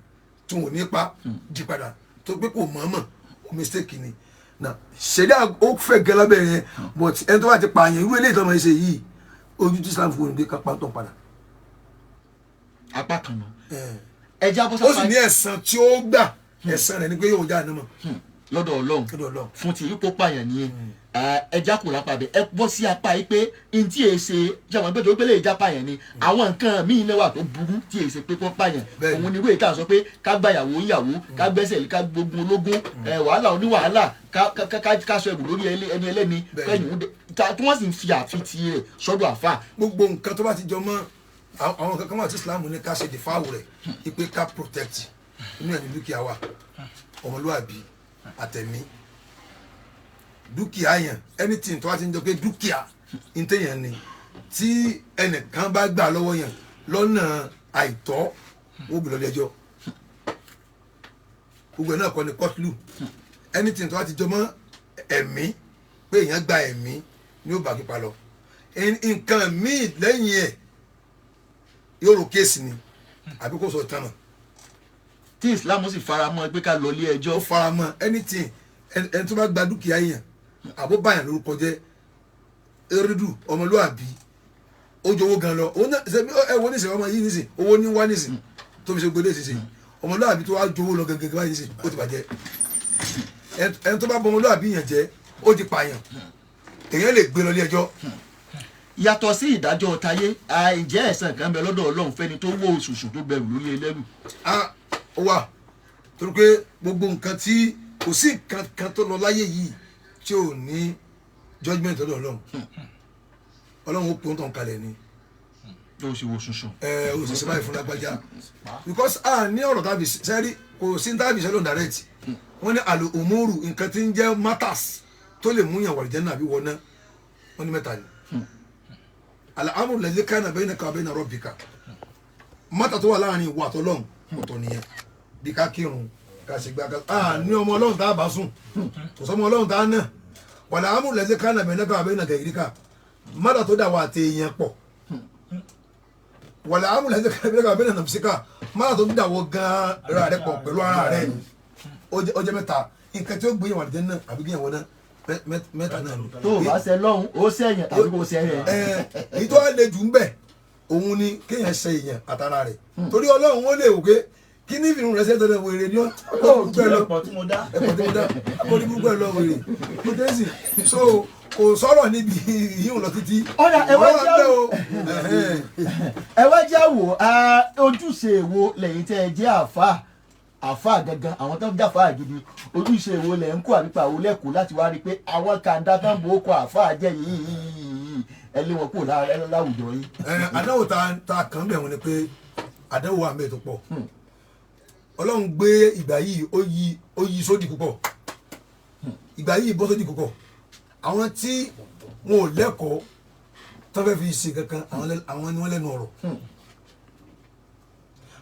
tí wọn ò ní pa di padà tó pé kò mọ̀ọ́mọ̀, ó mistake ni. Na ṣẹ̀dá ó fẹ́ gẹ́ lábẹ́ yẹn, but ẹni tó bá ti pààyàn irú eléyìí tó máa ń ṣe yìí, ojú tí Islam fún un ká pa tó padà. Apá kan nù. Ẹ já bọ́ Ó sì sápá ní ẹ̀san tí ó gbà, ẹ̀san rẹ̀ ni pé yóò já àná mọ̀ lọ́dọ̀ Ọlọ́run lọ́dọ̀ Ọlọ́run. Fún ti ipò pààyàn nìyẹn. Ẹ já kò lápá bẹ, ẹ bọ́ sí apá yìí pé n tí èé ṣe jẹ́wọ́n ẹgbẹ́ tó gbélé ìjà pààyàn ni, àwọn nǹkan míì náà wà tó burú tí èé ṣe pé kó pààyàn. Bẹ́ẹ̀ni. Òun ni wíwèé tá à ń sọ pé ká gba ìyàwó ìyàwó, ká gbẹ́sẹ̀, ká gbógun ológun, wàhálà oníwàhálà, ká sọ ẹrù lórí ẹni ẹlẹ́ni Bẹ́ẹ̀ni. kẹ́yìn tí wọ́n sì ń fi àfitì rẹ̀ sọ́dọ̀ àfà. Gbogbo nǹkan tó bá ti jọ mọ́ àwọn kankan wà tí Islam ní ká ṣe dìfáwò rẹ̀, ipe ká protect inú ẹ̀ ní dúkìá wa, ọmọlúwàbí àtẹ̀mí dúkìá yẹn. Anything tó bá ti ń jọ pé dúkìá ntẹ̀yàn ni, tí ẹnìkan bá gbà lọ́wọ́ yẹn lọ́nà àìtọ́, wọ́n gbé lọ́lé ẹjọ́. Gbogbo ẹ̀ náà kọ́ ni kọ́tìlù. Anything tó bá ti jọ mọ́ ẹ̀mí, pé èèyàn gba ẹ̀mí ni ó bá pípa lọ. Nǹkan míì lẹ́yìn ẹ̀ yóò ro kéèsì ni àbí kó sọ ìtàn náà. Tí Islam sì fara mọ́ pé ká lọ ilé ẹjọ́. Ó fara mọ́ anything. Ẹni tó bá gba dúkìá yẹn àbó báyàn lórúkọ jẹ́, erédù ọmọlúàbí, ó jowó gan lọ. Òun náà ṣe ẹ wo nísìnyí, ọmọ yìí nísìnyí, owó ní wá nísìnyí tó fi ṣe gbélé nísìnyí, ọmọlúàbí tó wá jowó lọ gẹ́gẹ́ báyìí nísìnyí, ó ti bàjẹ́. Ẹni tó bá bọ ọmọlúàbí yẹn jẹ́, ó ti pààyàn, èèyàn lè gbé lọ ilé ẹjọ́. Yàtọ̀ sí ìdájọ́ tayé, ǹjẹ́ ẹ̀san kan bẹ lọ́dọ̀ Ọlọ́run fẹ́ni tó wó òṣùṣù tó gbẹrù lórí ẹlẹ́rù? Ah, ó wà, torí pé gbogbo nǹkan tí kò sí nǹkan kan tó lọ láyé yìí tí ò ní judgement ọ̀dọ̀ Ọlọ́run. Ọlọ́run ó pọ́n tán kalẹ̀ ni. Tó sì wo ṣùṣù. Ẹ ò sì ṣe báyìí fún lágbájá, because a ní ọ̀rọ̀ tàbí sẹ́rí, kò sí tàbí sẹ́rí direct. Wọ́n ní àlò òmùrù, nǹkan tí ń jẹ́ matters tó lè mú yàn wà lìjẹ́ náà àbí wọná, wọ́n ní mẹ́ta ni. Al-amru alladhi kana baynaka wa bayna rabbika, mọ́tà tó wà láàrin ìwà àtọ́lọ́hún ọ̀tọ̀ nìyẹn, bí ká kírun, ká ṣe gbá, ká a ní ọmọ Ọlọ́run tá a bá sùn, kò sọmọ Ọlọ́run tá a nà. Wal amru alladhi kana baynaka wa bayna ghayrika, mọ́tà tó dà wà àti èèyàn pọ̀. Wal amru alladhi kana baynaka wa bayna nafsika, mọ́tà tó dà wọ gan ra rẹ pọ̀ pẹ̀lú ara rẹ. Ó jẹ́ mẹ́ta. Nǹkan tí ó gbé yẹn wà lìjẹ́ náà àbí gbé yẹn wọ náà, mẹ́ta náà ni. Tó o bá ṣe lọ́hùn, ó ṣẹ̀yàn tàbí kò ṣe rẹ̀. Èyí tó wá le jù ń bẹ̀, òun ni kéèyàn ṣe èèyàn àtàrà rẹ̀, torí Ọlọ́run ó lè wò pé kí ní ìfìrun rẹ̀ ṣe tẹ́lẹ̀, wèrè ni ó burúkú ẹ lọ. Ẹ̀pọ̀ tí mo dá. Ẹ̀pọ̀ tí mo dá, ó ní burúkú ẹ lọ, wèrè ó tẹ́ sí. So kò sọ̀rọ̀ níbi yíyún lọ títí. Ọ̀dà, ẹ wá Ọ̀rọ̀ wà jẹ́ bẹ́ẹ̀ o. Ẹ̀hẹ́n. Ẹ wá jẹ́ wò á, ojúṣe wo lẹ́yìn tẹ́ ẹ jẹ́ àáfà, àáfà gangan, àwọn tó ń jà fáà gidi, ojúṣe wo lẹ̀ ń kó àbípa àwọn lẹ́kọ̀ọ́ láti wá rí i pé àwọn kàńdá tó ń bo okò àáfà jẹ́ yìí, ẹ lé wọn kúrò láwùjọ yìí? Ẹ, àdánwò ta kàn bẹ̀ wọ́n ni pé àdánwò wà mẹ́ẹ̀ tó pọ̀. Ọlọ́run gbé ìgbà yìí, ó yí sódì púpọ̀. Ìgbà yìí bọ́ sódì púpọ̀. Àwọn tí wọn ò lẹ́kọ̀ọ́ tó fẹ́ fi ṣe kankan, àwọn ni wọ́n lẹ́nu ọ̀rọ̀.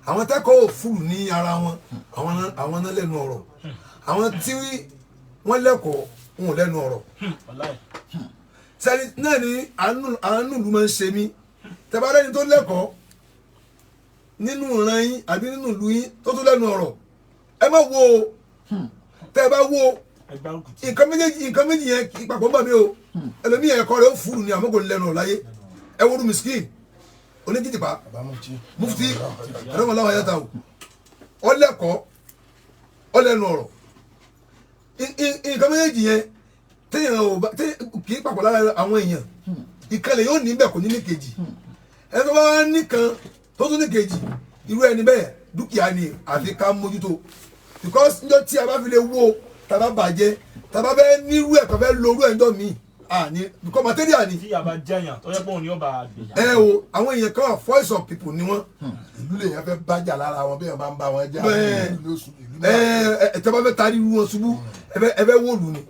Àwọn tẹ́kọ̀ọ́ òfurù ní ara wọn, àwọn náà lẹ́nu ọ̀rọ̀. Àwọn tí wọ́n lẹ́kọ̀ọ́, wọn ò lẹ́nu ọ̀rọ̀. Wàláì. Sẹ́ni náà ni àánú ìlú máa ń ṣe mí. Tẹ́bá lẹ́ni tó lẹ́kọ̀ọ́ nínú ìran yín àbí nínú ìlú yín tó tó lẹ́nu ọ̀rọ̀, ẹ má wo o. Tẹ́ ẹ bá wo Ẹgbẹ́ òkùtì. nǹkan méjèèjì, nǹkan méjì yẹn kì í papọ̀ ń bà mí o. Ẹlòmíì, ẹ̀kọ́ rẹ̀ ó fúru ni, àmọ́ kò ní lẹ́nu ọ̀rọ̀ láyé. Ẹ wo miskin oníjìjìpá mufti ẹ̀rọmọláwọ̀ ayáta o, ọlẹ́kọ̀ọ́, ọlẹ́nu ọ̀rọ̀. Nǹkan méjèèjì yẹn téèyàn ò bá kì í papọ̀ lára àwọn èèyàn. Ìkànnì yóò ní bẹ́ẹ̀, kò ní ní kejì. Ẹni tó bá wá nìkan tó tún ní kejì, irú ẹni bẹ́ẹ̀, dúkìá ni, àfi ká mójútó. Because njọ́ tí a bá fi lè wo, tá a bá bàjẹ́, tá a bá fẹ́ nírú ẹ̀, tá a fẹ́ lorú ẹ̀ njọ́ mi, àní because material ni. Tí yàrá jẹyàn tó yẹ pé òun ni ó bá gbèjà. Ẹ o, àwọn èèyàn kan wà, voice of people ni wọ́n. Ìlú lèèyàn fẹ́ bájà lára wọn bí èèyàn bá ń bá wọn jà. Bẹ́ẹ̀. Ìlú ló sùn ìlú Ẹ náà. ẹ, tẹ́ bá fẹ́ tarí irú wọn ṣubú, ẹ fẹ́ wó lù ni,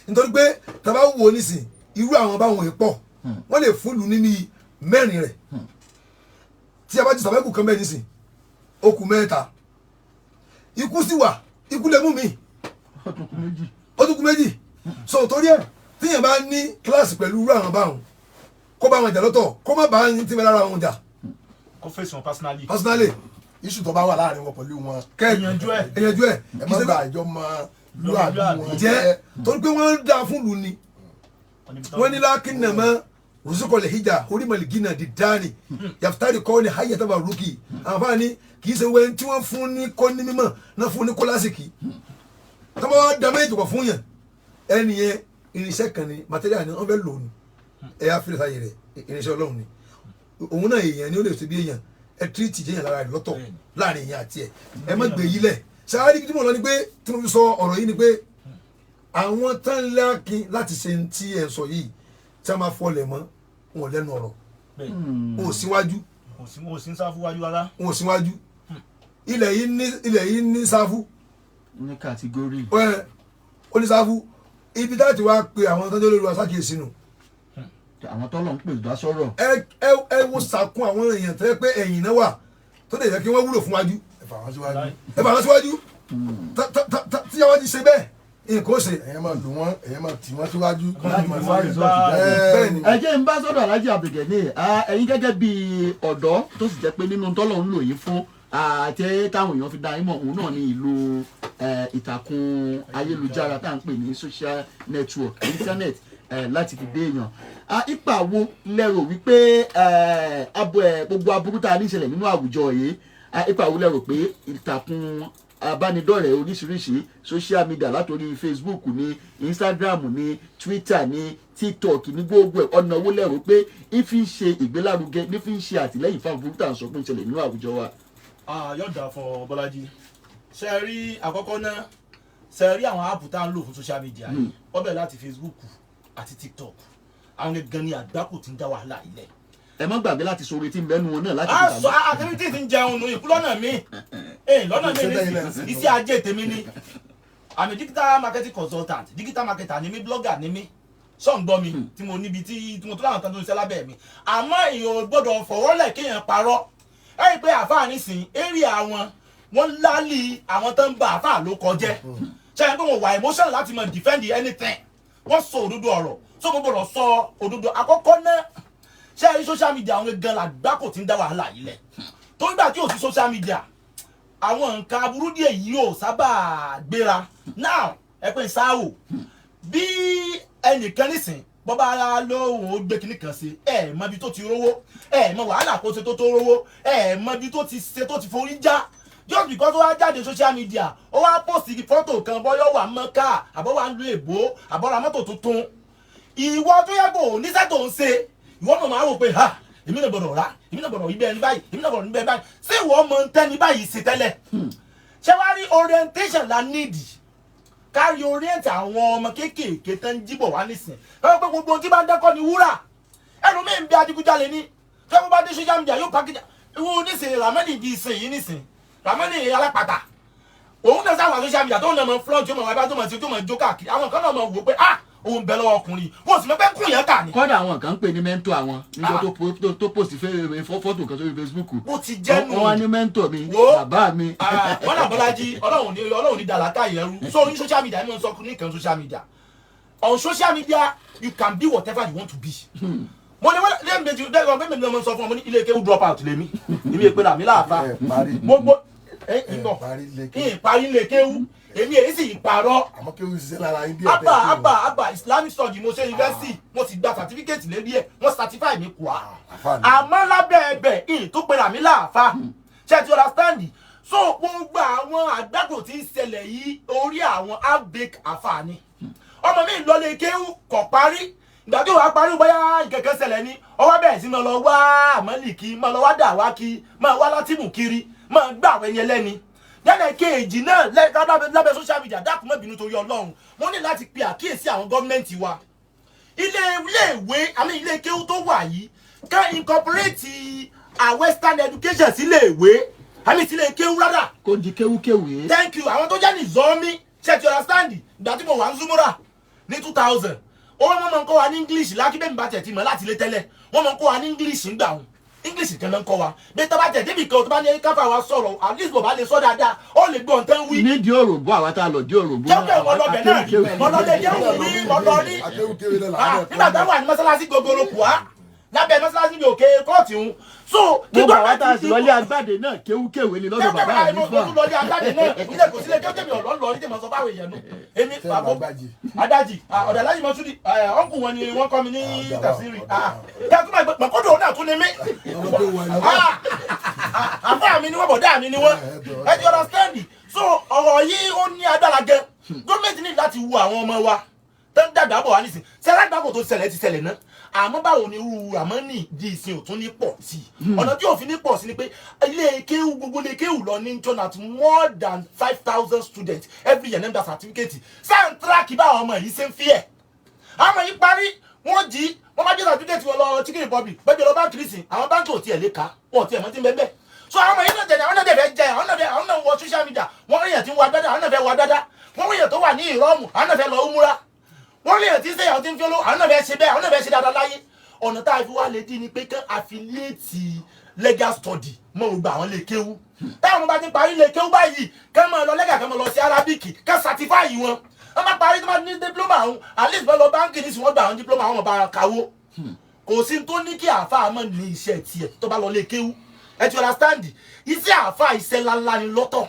nítorí pé tá a bá wò ó nísìn, irú àwọn báwọn yìí pọ̀, wọ́n lè fún lù níbi mẹ́rin rẹ̀. Tí a bá ti sàbẹ́kù kan bẹ́ẹ̀ nísìn, ó kù mẹ́ta, ikú sì wà, ikú lè mú mi, ó tún kù méjì. So torí ẹ, tíyẹn bá ní kíláàsì pẹ̀lú irú àwọn báwọn, kó bá wọn jà lọ́tọ̀, kó má bá ní tìmẹ̀ lára wọn jà. Kó fèsì wọn personally. Personally. Issue tó bá wà láàrin wọn pẹ̀lú wọn. Kẹ́ Ẹ̀yànjú ẹ̀. Ẹ̀yànjú ẹ̀. Ẹ má bà àjọ mọ lúàbí wọn. Jẹ́ torí pé wọ́n ń dá fún lu ni. Wọ́n ní lákìnnàmọ́ rùsùkọ̀lẹ̀ híjà orímọ̀lì gínà di dání yàtàrí kọ́ ni hayà tábà rúkì àǹfààní. Kì í ṣe wẹ́n tí wọ́n fún ní kọ́ ní mímọ̀ náà fún ní kólásìkì tọ́mọ wá da méjì pọ̀ fún yàn. Ẹni yẹn, irinṣẹ́ kan ni, material ni wọ́n fẹ́ lò ní. Ẹ yá fílẹ̀ sáyé rẹ̀, irinṣẹ́ Ọlọ́run ni òun náà. Èèyàn ni, ó lè ṣe bí èèyàn. Ẹ treat jẹ́yàn lára rẹ̀ lọ́tọ̀ láàrin èèyàn àti ẹ̀. Ẹ má gbé yí lẹ̀ sáárì. Tí mo lọ ni pé, tí mo fi sọ ọ̀rọ̀ yìí ni pé, àwọn tán lákin láti ṣe ń tí ẹ̀ sọ yìí, tí a máa fọlẹ̀ mọ́ wọn lẹ́nu ọ̀rọ̀, wọn ò síwájú. Kò sí ń sáfù wájú rárá. Wọn ò síwájú. Ilẹ̀ yìí ní sáfù. Ní category. Ẹ ó ní sáfù ibi táti wá pe àwọn tọ́jú olórí wa sákìyèsí nù. Àwọn tọ́lọ̀ ń pè dá sọ̀rọ̀. Ẹ wo sàkún àwọn èèyàn tẹ́ pé ẹ̀yìn náà wà tó lè jẹ́ kí wọ́n wúlò fún wájú. Ẹ fà wọ́n síwájú. Ẹ bá wọn síwájú. Tí wọ́n ti ṣe bẹ́ẹ̀, nǹkan ó ṣe. Ẹ̀yẹ́ máa lò wọ́n, ẹ̀yẹ́ máa tì wọ́n síwájú. Láti fi wá result jáde. Bẹ́ẹ̀ ni. Ẹ jẹ́ ń bá sọ́dọ̀ Alhaji Abdulgani. Ẹ̀yin gẹ́gẹ́ bí ọ̀dọ́ tó sì jẹ́ pé nínú tọ́lọ̀ ń lò yín fún àti táwọn èèyàn fi dá yín mọ̀, òun náà ní ìlú ìtàkùn ayélujára tá à ń pè ní social network, internet, láti fi dé èèyàn. Ipa wo lẹ́rò wípé gbogbo aburú tá a ní ìṣẹ̀lẹ̀ nínú àwùjọ yìí, ipa wo lẹ́rò pé ìtàkùn abánidọ́rẹ̀ẹ́ oríṣiríṣi, social media, látòrí Facebook ní, Instagram ní, Twitter ní, TikTok ní, gbogbo ẹ̀, ọ̀nà owó lẹ́rò pé ìfi ń ṣe ìgbélárugẹ, ní fi ń ṣe àtìlẹ́yìn fún aburú tá à ń sọ pé ń ṣẹlẹ̀ nínú àwùjọ wa? Yóò dà fún Bọ́lájí. Ṣe rí àkọ́kọ́ náà, ṣe rí àwọn app tá à ń lò fún social media yìí, ó bẹ̀rẹ̀ láti Facebook àti TikTok. Àwọn gangan ni àgbákò tí ń dá wàhálà ilẹ̀. Ẹ má gbàgbé láti sọ orí tí ń bẹ́nu wọn náà láti a fi sọ tàbí. Àtẹ̀mí tí ń jẹun nù ìkú lọ́nà mi lọ́nà mi ní iṣẹ́ ajé tèmi ni. I'm a digital marketing consultant, digital marketer ni mí, blogger ni mí. Sọ̀ ń gbọ́ mi tí mo níbi tí mo tó láwọn kan tó ń ṣe lábẹ́ mi. Àmọ́ èèyàn ò gbọ́dọ̀ fọwọ́lẹ̀ kéèyàn parọ́. Ẹ rí i pé àáfàá nísìnyí area àwọn wọ́n lálì àwọn tó ń ba àáfàá ló kọjẹ́. Ṣe é pé wọn wà emotion láti mọ defend anything. Wọ́n sọ òdodo ọ̀rọ̀, so mo gbọ́dọ̀ sọ òdodo. Àkọ́kọ́ náà, ṣé ẹ rí social media, àwọn gan làgbákò tí ń dá wàhálà yìí lẹ̀. Tó ń gbà tí ò sí social media, àwọn nǹkan aburú díẹ̀ yìí ò sábà gbéra. Now, ẹ pé sáwò bí ẹnìkan nísìn, bọ́bá ara lóhùn ó gbé kinní kan sí, ẹ mọ ibi tó ti rówó, ẹ mọ wàhálà kó ṣe tó tó rówó, ẹ mọ ibi tó ti ṣe tó ti forí já. Just because ó wá jáde social media, ó wá post fọ́tò kan, bọ́yọ̀ wà mọ́ká, àbọ̀ wà ń lu èbó, àbọ̀ ra mọ́tò tuntun, ìwọ tó yẹ kó oníṣẹ́ tó ń ṣe, ìwọ náà máa wò pé, ha, èmi náà gbọ́dọ̀ rà, èmi náà gbọ́dọ̀ rí bẹ́ẹ̀ ní báyìí, èmi náà gbọ́dọ̀ ní bẹ́ẹ̀ báyìí. Ṣé ìwọ mọ ń tẹ́ni báyìí ṣe tẹ́lẹ̀? Ṣé wàá rí orientation la nídìí, kárí orient àwọn ọmọ kéékèèké tó ń jíbọ̀ wá nísìn lọ́wọ́ pé gbogbo ohun tí bá ń dẹ́kọ́ ni wúrà. Ẹlòmíín bí adigunjalè ní tó bá dé social media, yóò package ìwọ nísìn. Ramani bíi ìsìn yìí nísìn, Ramani alápàtà, òun náà sáwà social media tó ń nà mọ flaunt, tó mọ wá bá tó mọ sí, tó mọ jó káàkiri. Àwọn kan náà mọ wò pé, ah, òun bẹ lọ́wọ́ ọkùnrin, wọ́n sì mọ̀ pé kùn yẹn kà ní. Kọ́dà àwọn kan ń pè ní mentor àwọn níjọ́ tó post fọ́tò kan sórí Facebook. Bó ti jẹ́ nù. Wọ́n wá ní mentor mi, Wo. bàbá mi. Wọ́n náà, Bọ́lájí, Ọlọ́run ní dàlákà yẹn rú. So ní social media, ẹ̀ mọ̀ sọ ní kan social media, on social media you can be whatever you want to be. Mo ní wọ́n lé méjì dẹ́gbọ́n pé mi ní sọ fún ọ, mo ní ilé kéwú drop out lèmi, èmi èpè rà mí láàfa. Ẹ parí. Gbogbo ẹ Ẹ ìbọn parí ilé kéwú. Ìparí ilé kéwú, èmi èyí sì parọ́. Àmọ́ kí o ṣiṣẹ́ lára yín díẹ̀. Abba abba abba, Islamic study mo ṣe university, mo sì gba certificate lérí ẹ̀, wọ́n certify mi kù á. Àfààní. Àmọ́ lábẹ́ ẹbẹ̀ ìyìn tó pera mi láàfa, ṣe ti understand? So gbogbo àwọn àgbákò tí ń ṣẹlẹ̀ yìí, orí àwọn outbreak àfààní. Ọmọ mi lọlé kéwú, kò parí. Ìgbà tí wàá parí, bóyá ìkẹ̀kẹ́ ṣẹlẹ̀ ni, ọwọ́ bẹ̀rẹ̀ sí máa lọ wá àmọ́lì kí máa lọ wá dà wá kí máa wá látìmù kiri, máa gbà àwọn ẹni ẹlẹ́ni. Lẹ́nà kejì náà lábẹ́ social media, dákun má bínú torí Ọlọ́run, wọ́n ní láti pe àkíyèsí àwọn gọ́ọ̀mẹ̀ntì wa, ilé iléèwé àmì ilé kéwú tó wà yìí, ká incorporate our western education sílé ìwé àmì sílé kéwú rárá. Kó di kéwúkéwé. Thank you. Àwọn tó jẹ́ ní zọ́ọ́mí ṣe ti understand. Ìgbà tí mo wà ń Zumura ní 2000, ó wọ́n máa ń kọ́ wa ní English lákìbẹ́ mi bá tẹ̀ ti mọ̀ láti ilé tẹ́lẹ̀. Wọ́n máa ń kọ́ wa ní English ńgbà wọn, English kan náà ń kọ́ wa bí tó bá tẹ̀ débi kan tó bá ní káfà wa sọ̀rọ̀, at least bò bá lè sọ dáadáa, ó lè gbọ́ nǹkan wí. Nídìí òròbó, àwa tá a lọ dí òròbó. Jẹ́ mo lọ bẹ̀ náà rí, mo lọ lè jẹ́ òun rí, mo lọ rí. Akéwkéwé náà Ah, làwọn. Nígbà táwọn wà ní mọ́sálásí gogoro kùá lábẹ́ mọ́sálásí mi òkè kóòtù ń so kí Gbogbo àwa tá a sì gọ́ọ̀mẹ̀ntì lọlé agbáde náà, kéwúkéwé ni lọ́dọ̀ bàbá tẹ́tẹ́ mi mo fún tún lọ ní agbáde náà, ilé kò sílé kéwkéwé ọ̀lọ́ lọ ní tèmọ̀ sọ fáwọn èèyàn nù. Èmi Tẹ́ bàbá Agbájì. Adájì ọ̀dà alájì mọ́túndì ọ̀nkù wọn ni wọ́n kọ́ mi ní Ah, ọ̀dà wa, tafsiri. ọ̀dà wa. Kẹ́kọ̀ọ́ máa gbọ́ mọ̀kọ́dọ̀ náà tún ní mí. Ọmọ tó wà ní. Àfáà mi ni wọ́n, bọ̀dá mi ni wọ́n. Ẹ ti understand. So ọ̀rọ̀ yìí ó ní agbára gan. Gọ́ọ̀mẹ̀ntì ní láti wo àwọn ọmọ wa tó ń dàgbà bọ̀ wá nísìn sẹ́lá gbàgbọ́ tó ṣẹlẹ̀ ti ṣẹlẹ̀ náà, àmọ́ báwo ni irú àmọ́ ní di ìsìn òtún ní pọ̀ sí i? Ọ̀nà tí òfin ní pọ̀ sí ni pé ilé kéwù, gbogbo ilé kéwù lọ ní turn out more than 5,000 students every year nígbà certificate sáà ń track báwọn ọmọ yìí ṣe ń fi ẹ̀. Àwọn ọmọ yìí parí, wọ́n jí, wọ́n bá gbé certificate wọn lọ Chicken Republic, bẹ́ẹ̀ lọ báńkì nísìn, àwọn báńkì ò tiẹ̀ lè ka wọn ò tiẹ̀ mọ́ tí ń bẹ́ẹ̀ bẹ́ẹ̀. So àwọn ọmọ yìí náà tẹ̀lé, àwọn náà fẹ́ jẹ, àwọn náà fẹ́, àwọn náà wọ social media, wọ́n rí èèyàn tí ń wọ agbádá, àwọn náà fẹ́ wọ agbádá. Wọ́n rí èèyàn tó wà ní ìrọ́mù, àwọn náà fẹ́ lọ umura. Wọ́n rí èèyàn tí ń sẹ́yàwó tí ń fi olówó, àwọn náà fẹ́ ṣe bẹ́ẹ̀, àwọn náà fẹ́ ṣe dáadáa láyé. Ọ̀nà tá a fi wá lè dín ni pé kán affiliate legal study mọ́ gbogbo àwọn lè kéwú. Táwọn bá ti parí lè kéwú báyìí, kán máa lọ legal, kán máa lọ sí Arabic, kán certify wọn. Wọ́n bá parí tó bá ní diploma ọ̀hún, at least bá lọ báńkì ní sí wọ́n gba àwọn diploma, àwọn bá kàwó. Kò sí tó ní kí àáfàá mọ̀ ní iṣẹ́ tiẹ̀ tó bá lọ lè kéwú. Ẹ ti understand. Iṣẹ́ àáfàá, iṣẹ́ ńláńlá ni lọ́tọ̀,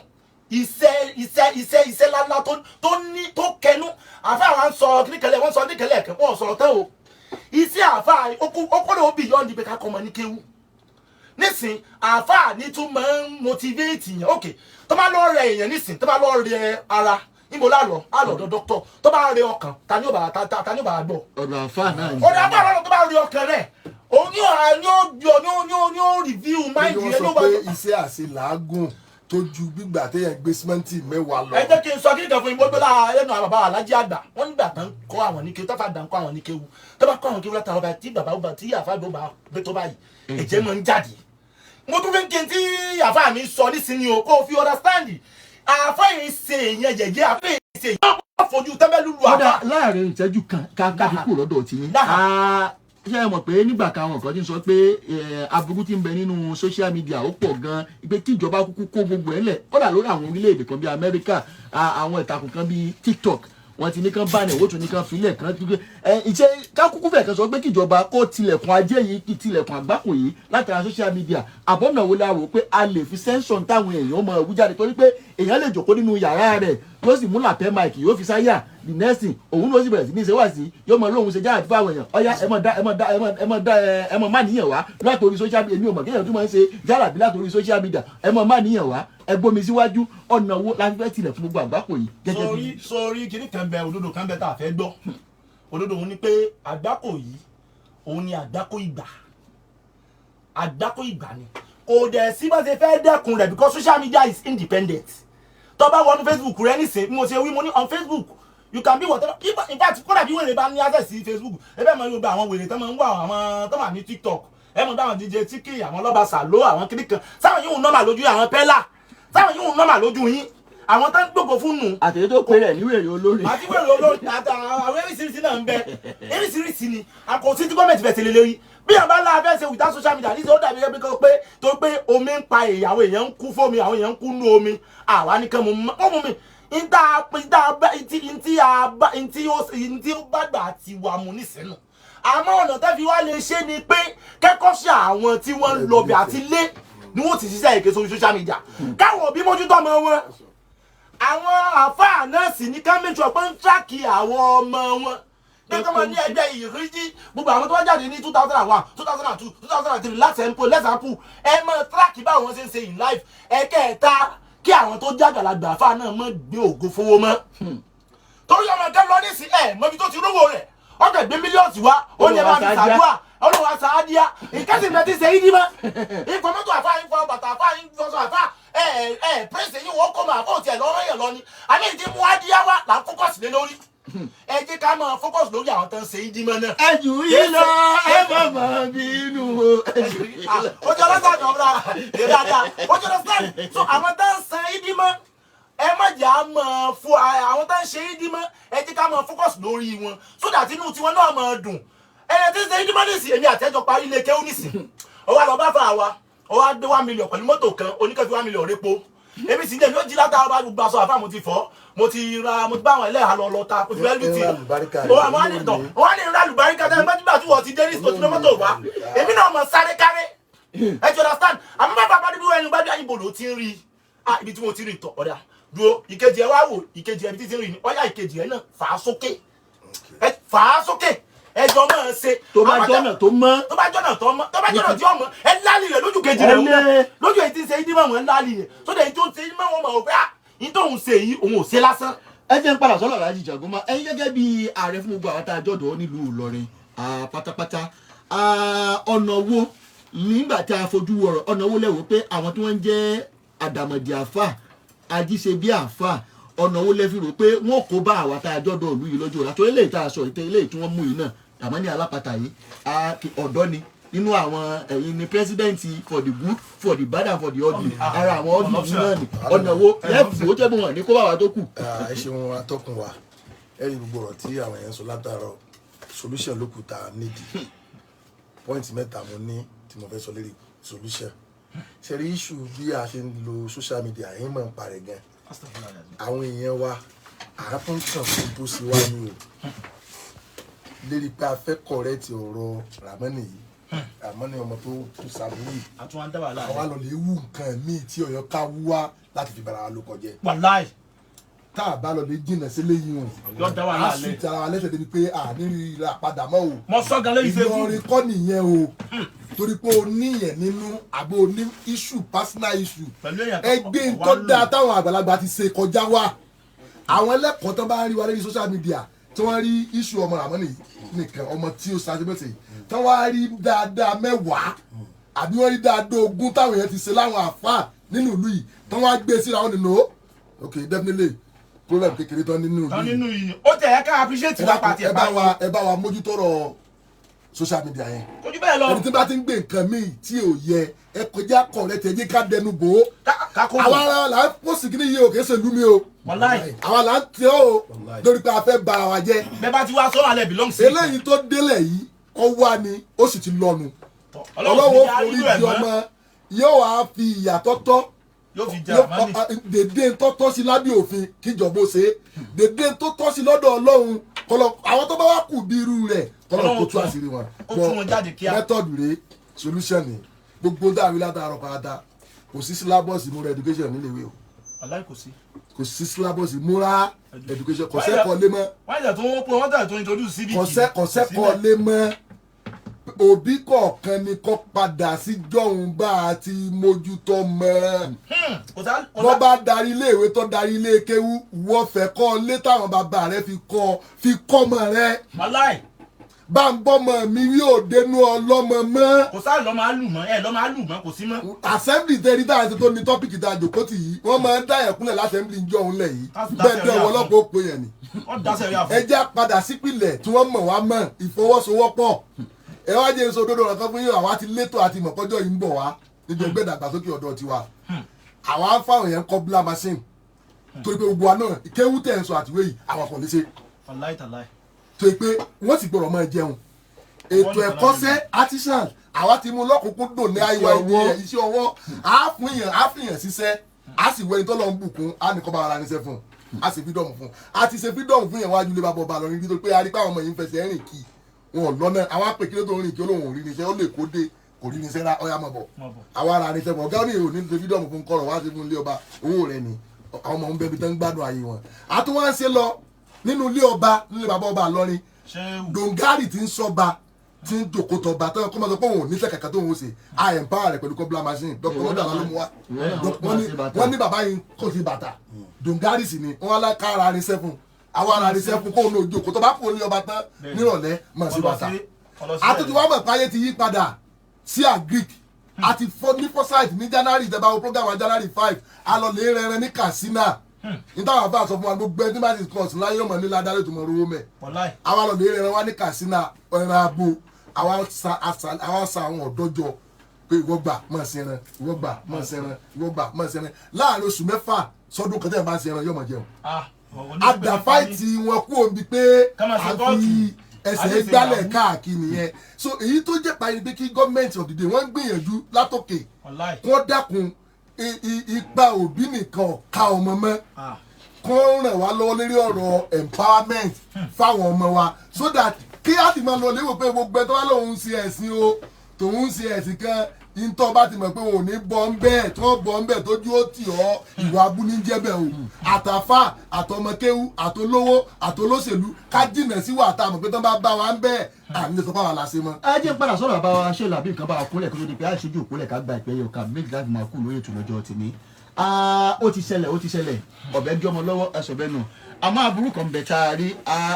iṣẹ́ iṣẹ́ iṣẹ́ iṣẹ́ ńláńlá tó ní tó kẹnu. Àáfàá wa ń sọ kíníkẹlẹ, wọ́n sọ níkẹlẹ ẹ̀kẹ́, wọ́n sọ̀rọ̀ tán o. Iṣẹ́ àáfàá ó kọ́ ló beyond pé ká kọ́ ọmọ ní kéwú nísìn. Àáfàá ní tún máa ń motivate yẹn. Ok, tó bá lọ rẹ èèyàn nísìn, tó bá lọ rẹ ara, níbo lálọ àlọ ọ̀dọ̀ dókítà. Tó bá rẹ ọkàn, ta ni ó bá ta ni ó bá gbọ́? Ọ̀dọ̀ àfáà náà ni. Ọ̀dọ̀ àfáà lọ́nà. Tó bá rẹ ọkàn rẹ̀, òun ní ó ní ó review mind Wọ́n rẹ sọ ló bá pé iṣẹ́ àṣẹ làágùn tó ju gbígbà téèyàn gbé símẹ́ǹtì 10 lọ. Ẹ jẹ́ kí n sọ kí n kàn fún yín. Gbogbo lára lẹ́nu àwọn bàbá alájí àgbà, wọ́n nígbà tán kọ́ àwọn ní kéwu, táfà gbà ń kọ́ àwọn ní kéwu, tó bá kọ́ àwọn kéwu látara ọba tí bàbá ọba tí àfa gbọ́ bá gbé tó báyìí, ẹ̀jẹ̀ máa ń jáde. Mo tún fi ń kí n tí àfa mi sọ nísìnyí o, kó o fi understand. Àfa yìí ṣe èèyàn yẹ̀yẹ́, àfa yìí ṣe èèyàn wọ́n fojú tẹ́ḿbẹ́lú lu Kódà àfa. láàrin ìṣẹ́jú kan ká fi kúrò lọ́dọ̀ tí yín. Náà. Ah, ṣé ẹ mọ̀ pé nígbà kan àwọn kan ti ń sọ pé aburú tí ń bẹ nínú social media ó pọ̀ gan-an, pé kí ìjọba kúkú kó gbogbo ẹ̀ lẹ̀? Kódà lórí àwọn orílẹ̀-èdè kan bíi Amẹ́ríkà, àwọn ìtàkùn kan bíi TikTok, wọ́n ti ní kán bá ní owó tún ní kán filẹ̀ kán ẹ ìṣe ká kúkú fẹ̀ kan sọ pé kíjọba kó tilẹ̀kùn ajé yìí, kí tilẹ̀kùn àgbákò yìí látara social media. Àbọ̀nà wo la wò pé a lè fi sẹ́ńsọ̀n táwọn èèyàn mọ̀ ẹ̀wú jáde? Torí pé èèyàn lè jòkó nínú yàrá rẹ̀, yóò sì mú lapel mic, yóò fi sáyà, the next thing, òun ló sì bẹ̀rẹ̀ sí ní ṣe wá sí, yóò mọ lóhun ṣe jáde fáwọn èèyàn. Ọ̀yá, ẹ mọ̀ dá, ẹ mọ̀ dá, ẹ mọ̀, ẹ mọ̀ dá, ẹ mọ̀ má níyàn wá látòrí social media. Èmi ò mọ̀ kéèyàn tún máa ń ṣe jálàbí látòrí social media. Ẹ mọ̀ má níyàn wá, ẹ gbómi síwájú. Ọ̀nà wo la fi fẹ́ tilẹ̀ fún gbogbo àgbákò yìí gẹ́gẹ́ Sórí bí. sórí kìíní kan bẹ, òdodo kan bẹ tá a fẹ́ gbọ́. Òdodo òun ni pé àgbákò yìí, òun ni àgbákò ìgbà, àgbákò ìgbà ni. Kò dẹ̀ sí bá ṣe fẹ́ dẹ́kun rẹ̀ because social media is independent. Tó bá wọnú Facebook rẹ nísìn, bí mo ṣe wí, mo ní on Facebook you can be whatever. In fact, kódà bí wèrè bá ní access sí Facebook, ẹ bẹ́ẹ̀ mọ gbogbo àwọn wèrè tó máa ń wà, àwọn tó wà ní TikTok, ẹ mọ̀ dáwọn DJ Tiki, àwọn lọ́ba sàló, àwọn kiri kan sáwọn yóò normal lójú, àwọn pẹ́lá sáwọn yóò normal lójú yín, àwọn tó ń gbògbò fún nù. Àtẹ̀yẹ tó pé rẹ̀ níwèrè olórin. Àti wèrè olórin àti àwọn eríṣiríṣi náà ń bẹ, eríṣiríṣi ni. Àkọsí tí gọ́ọ̀mẹ̀ntì fẹ́ ṣe lé lérí bí àwọn bá ńlá fẹ́ ṣe without social media níṣẹ́, ó dàbí ẹbí kan pé tó pé omi ń pa èèyàn, àwọn èèyàn ń kú fómi, àwọn èèyàn ń kú nú omi, àwa nìkan mú mú mi níta níta ntí ntí ntí ntí ó bá gbà ti wà mú nísìnyí. Àmọ́ ọ̀nà tẹ́ fi wá lè ṣe ni pé kẹ́kọ̀ọ́ sí àwọn tí wọ́n ń lọ bẹ̀ àti lé ni wọ́n ti ṣiṣẹ́ èké sórí social media, káwọn òbí mójútó ọmọ wọn. Àwọn àfáà náà sì ní ká make sure pé ń track àwọn ọmọ wọn pé kọ́ máa ní ẹgbẹ́ ìríjí. Gbogbo àwọn tó wá jáde ní 2001, 2002, 2003 láti ẹ̀ńpọ̀ lẹ́sàpù, ẹ máa track báwọn ṣe ń ṣe in life. Ẹ̀kẹta, kí àwọn tó jágbàlagbà àfáà náà mọ̀ gbé ògo fowó mọ́, torí ọmọ kan lọ nísìn ẹ̀ mọ́bi tó ti rówó rẹ̀. Ọkọ̀ gbé mílíọ̀nù wá, ó ní ẹ bá mi ṣàdúrà, ọlọ́wọ́ àṣà àdíyá ìkẹ́sì ìgbà tí ń ṣe yín dímọ́. Ikọ̀ mọ́tò àfa, ikọ̀ bàtà àfa, ìfọṣọ àfa, ẹ ẹ pírẹ́sì yìí wọ́n kọ́ máa fọ́ tiẹ̀ lọ́rọ́ yẹn lọ ni. Àmì ìdí mú àdíyá wá là ń fókọ̀sì lé lórí. Ẹ jẹ́ ká máa fókọ̀sì lórí àwọn tó ń ṣe yín dímọ́ náà. Ẹ jù yín lọ, ẹ má má bínú o, ẹ jù yín lọ. Ojú ọlọ́sàn ni ọ̀rọ̀ dáadáa, ojú ọlọ́sàn. So àwọn tó ń san yín dímọ́, ẹ má jẹ́ à máa fo àwọn tó ń ṣe yín dímọ́, ẹ jẹ́ ká máa fókọ̀sì lórí wọn so that inú tiwọn náà máa dùn. Ẹni tí ń ṣe yín dímọ́ nísìn, èmi àtẹ́jọ parí ilé kéwú nísìn, ó wá lọ bá fà wá, ó wá gbé 1 million pẹ̀lú mọ́tò kan, oníkẹ́fì 1 million répo. Èmi sì ní èmi ó jí látara bá gbogbo aṣọ àfáà mo ti fọ́, mo ti ra, mo ti bá àwọn ẹlẹ́hàá lọ lọ́ta, mo ti fẹ́ lùtì. Ẹ ó wà wọ́n á ní tọ̀, wọ́n á ní ìrà àlùbáríkà tẹ́ ẹ bá nígbà tí wọ́n ti dé ní ìsòtún mọ́tò wá, èmi náà mọ̀ sáré káré. Ẹ ti understand? Àmọ́ bàbá bá dúdú ẹni bá dé ibo ló ti ń rí ah, ibi tí mo ti rí tọ̀. Ọ̀dà dúró, ìkejì ẹ wá wò, ìkejì ẹ ibi tí ti ń rí ni. Ọ̀yà ìkejì ẹ náà fà á sókè, ẹ fà á sókè, ẹ jọ máa ṣe. Tó bá jọ́nà tó mọ́. Tó bá jọ́nà tó mọ́, tó bá jọ́nà tí ó mọ́, ẹ lálì rẹ̀ lójú kejì rẹ̀. Ẹ lé. Lójú èyí tí ń ṣe yín dímọ̀, ẹ lálì rẹ̀ sódà èyí tó ń ṣe yín mọ́ wọn mọ̀ ọ́ pé ah, yín tóun ṣe yìí òun ò ṣe lásán. Ẹ jẹ́ ń padà sọ́dọ̀ Alhaji Jagunmá. Ẹ̀yin gẹ́gẹ́ bí ààrẹ fún gbogbo àwọn tá a jọ̀dọ̀ nílùú Ìlọrin pátápátá, ọ̀nà wo nígbà tí a fojú ọ̀rọ̀, ọ̀nà wo lẹ́wọ̀ pé àwọn tí wọ́n ń jẹ́ àdàmọ̀dì àfà, ajíṣebí àfà, ọ̀nà wo lẹ́ fi rò pé wọ́n kó bá àwa tá a jọ̀dọ̀ ìlú yìí lọ́jọ́ ọ̀la? Torí eléyìí tá a sọ ìtẹ́, eléyìí tí wọ́n mú yìí náà, àmọ́ ní alápatà yìí, ọ̀dọ́ ni nínú àwọn. Ẹ̀yin ni president for the good, for the bad and for the ugly. Ara àwọn ugly yìí náà ni ọ̀nà wo lẹ́fù ó jẹ́ bí wọ́n ní kó bá wa tó kù? Ẹ ṣeun atọ́kùn wa. Ẹ rí gbogbo ọ̀rọ̀ tí àwọn èèyàn sọ látàárọ̀, solution ló kù tá a nídìí. Point mẹ́ta mo ní tí mo fẹ́ sọ lérí solution. Ṣe rí issue bí a ṣe ń lo social media yín mọ̀ ń parẹ́ gan. Àwọn èèyàn wa àáfọ̀ntàn tó sí wa ní o lérí pé a fẹ́ correct ọ̀rọ̀ Ramoni yìí, Ramoni ọmọ tó sàbúrú yìí. Àtúwọ̀n dá wàhálà. Àwa lọ lè wú nǹkan míì tí ọ̀yọ́ ká wú wá láti fi bara wa ló kọjá. Wàláì. Tá a bá lọ lè jìnnà sílé yìí wọn Yọ dá wàhálà a lẹ̀. sì tara wa lẹ́sẹ̀ débi pé a ní rí ra padà mọ́ o. Mo sọ gan lórí Facebook. Ìlọrin kọ́ nìyẹn o, torí pé o níyẹn nínú àbí o ní issue, personal issue. Pẹ̀lú èèyàn tó ẹgbẹ́ wà tó lò. dáa táwọn àgbàlagbà ti ṣe kọjá wá. Àwọn ẹlẹ́kọ̀ọ́ tó bá ń rí wa lórí social media, tí wọ́n rí issue ọmọ Ramoni nìkan, ọmọ tí ó ṣáájú mẹ́sẹ̀ yìí, tí wọ́n á rí dáadáa 10 àbí wọ́n rí dáadáa 20 táwọn èèyàn ti ṣe láwọn àfáà nínú ìlú yìí, tí wọ́n á gbé síra wọn nínú, ok, definitely problem kékeré tán nínú ìlú Tán yìí. nínú yìí, ó tẹ̀ ẹ́ ká appreciate Ẹ wa dákun, pàtì ẹ ẹ̀ bá bá wa, ẹ bá wa mójútó ọ̀rọ̀ social media yẹn. Kò jù bẹ́ẹ̀ lọ. Ẹni tí bá ti ń gbé nǹkan míì tí ò yẹ, ẹ kọjá correct, ẹ jẹ́ ká dẹnu bò ó. Ká kó Àwa ara là ń pòsì kí ni yìí o, kì í ṣe ìlú mi o. Wàláì. Àwa là ń tẹ o lórí pé a fẹ́ bara wa jẹ́. Bẹ́ẹ̀ bá ti wá sọ́rọ̀ alẹ́ belong sí. Eléyìí tó délẹ̀ yìí, ọ wá ni, ó sì ti lọ́nu. Ọlọ́wọ́ Ọlọ́wọ́ forí di ọmọ, yóò wá fi ìyà tọ́tọ́ yóò fi jẹ yóò àmánì. Dèdè tó tọ́ sí lábẹ́ òfin kíjọba ó ṣe é, dèdè tó tọ́ sí lọ́dọ̀ Ọlọ́run kọlọ. Àwọn tó bá wá kù bí irú rẹ̀, kọlọ kó tú àṣírí wọn. Kó tú wọn jáde kíá. Method rèé, solution ni gbogbo dáhùn látàárọ̀ pátá. Kò sí syllabus moral education nílé ìwé o. Wàláì, kò sí. Kò sí syllabus moral education, kò sẹ́kọ̀ọ́ lé mọ́. Wọ́n yẹ tó ń pè, wọ́n tẹ̀ tó introduce civic. Kò sẹ́kọ̀ọ́ lé mọ́. Òbí kọ̀ọ̀kan ni kó padà sí jọ̀hún bá a ti mójútó mọ́. Kò sá kò Bọ́ sá. bá darí iléèwé, tó darí ilé kéwú, wọ́n fẹ́ kọ́ lé táwọn bàbá rẹ fi kọ́, fi kọ́ mọ́ rẹ. Wàláì. Bá ń bọ́mọ mi wí òdenu ọlọ́mọ mọ́. Kò sá lọ́ máa lù mọ́, ẹ lọ́ máa lù mọ́, kò sí mọ́. Assembly tẹ́rí táyà tó ní topic tá a jòkó tì yìí, wọ́n máa ń dá ẹ̀kúnlẹ̀ l'assembly ń jọ òun lẹ̀ yìí. Láti dá Bẹ́ẹ̀ sẹ̀ríà bẹ́ẹ̀ fún. wọ́n ọlọ́pàá ó pè yẹn ni. Wọ́n dá sẹ́rí àfọ̀. Ẹ jẹ́ padà sípìlẹ̀ tí wọ́n mọ̀ wá mọ̀, ìfọwọ́sowọ́pọ̀. Ẹ wá jẹ́ sọ òdodo ọ̀rọ̀ kan fún yín. Àwa ti létò àti mọ̀kọ́jọ́ yìí ń bọ̀ wá níbi ẹgbẹ́ ìdàgbàsókè ọ̀dọ́ tiwa. Àwa ń fáwọn yẹn kọ́ bla machine, torí pé gbogbo wa náà kéwú tẹ̀ ń sọ àtìwé yìí, àwọn kan lè ṣe. Wàláì tàláì. Torí pé wọ́n sì gbọ́dọ̀ máa jẹun. Ètò ẹ̀kọ́ṣẹ́ artisan, àwa ti mú lọ́kùnkúndùn ní IYD, iṣẹ́ ọwọ́. Á fún yàn, á fi yàn ṣiṣẹ́, á sì wẹni tó lọ ń bùkún, á ní kọ́ bá ara níṣẹ́ fún un, á sì freedom fún un. Á ti ṣe freedom fún yàn wájú ilé bàbá ọba lọ nítorí pé a rí pé àwọn ọmọ yìí ń fẹsẹ̀ rìn kì wọn ò lọ́nà. Àwọn apè kí ló tó ń rìn kí olóhùn ò rí níṣẹ́, ó lè kó dé kò rí níṣẹ́ rá, ọ̀yà mọ̀ bọ̀. Mọ̀ bọ̀. Àwọn ará níṣẹ́ bọ̀. Ọ̀gá ó ní ò ní ṣe freedom fún kọ̀rọ̀ wá sí fún ilé ọba, owó rẹ̀ ni. Àwọn ọmọ ń bẹ́ẹ̀ bí tán ń gbádùn ayé wọn. Àtúwọ́n ń ṣe lọ nínú ilé ọba, nílé bàbá ọba lọ́rin. Ṣé wù. Dongari ti ń sọba, tí ń jòkó tọba tó yẹ kó máa sọ pé òun ò níṣẹ́ kankan tó ń ṣe, a empower rẹ̀ pẹ̀lú kọ́bílà machine. Dr. Lọ́dà ló mú wa. Wọ́n ní bàbá yìí kò sí bàtà, dongari sì ni wọ́n alákàrà arinṣẹ́ fún un. Àwa ara rẹ̀ sẹ́fún kó lójú kó tó bá kó ní ọba tán nírọ̀lẹ́ mọ̀ sí bàtà. Àtúntò wa mọ̀ páyé ti yí padà sí agric àti ní foresight ní January ìjọba wo program wa January 5 a lọ lè rẹran ní Katsina. Ní táwọn àbá sọ fún wa, gbogbo ẹni tí bá ti kọ̀ sí láyé ọmọ nílá dárí tó mọ̀ rówó mẹ́. Àwa lọ lè rẹran wa ní Katsina, ẹran abo. Àwa sa àwọn ọ̀dọ́ jọ pé ìwọ gbà máa ṣe ẹran, ìwọ gbà máa ṣe ẹran, ìwọ gbà máa ṣe ẹran. Láàrin oṣù 6 sọdún kan tẹ́lẹ̀ bá ń ṣe ẹran yóò máa jẹun. Àdàfáìtì wọn kú òbí pé àfi ẹsẹ̀ gbálẹ̀ káàkiri nìyẹn. So èyí tó jẹ́ parí pé kí gọ́ọ̀mẹ̀ntì of the day wọ́n ń gbìyànjú látòkè kó dákun ipa òbí nìkan ọ̀ka ọmọ mọ́, kó ràn wá lọ́wọ́ lórí ọ̀rọ̀ empowerment fáwọn ọmọ wa, so that kí á ti máa lọ léwò pé gbogbo ẹ tó wá lóun ṣe ẹ̀sìn o, tòun ṣe ẹ̀sìn kan, ntọ́ bá ti mọ̀ pé òun ò ní bọ́ ń bẹ́ẹ̀ tó bọ́ ń bẹ́ẹ̀ tójú ó tì ọ́, ìwà abúlé ń jẹ́ bẹ́ẹ̀ o. Àtàfà àtọmọkéwú àtolówó àtolóṣèlú ká jìnà sí wà tá a mọ̀ pé tán bá bá wa ń bẹ́ẹ̀ àmì lè sọ fáwọn aláṣẹ mọ́. Ẹ jẹ́ padà sọ̀rọ̀ bàbá wa ṣé làbí nǹkan bá wa kúnlẹ̀ kó tó di pé àìsójú òkúlẹ̀ ká gba ìpẹ́ yọ̀ọ̀ká méjì láti máa kú lórí ètò lọ́jọ́ tèmi. Ó ti ṣẹlẹ̀, ó ti ṣẹlẹ̀, ọ̀bẹ gé ọmọ lọ́wọ́ ẹsọ̀ bẹ́ẹ̀ nù. Àmọ́ aburú kan bẹ̀ tá a rí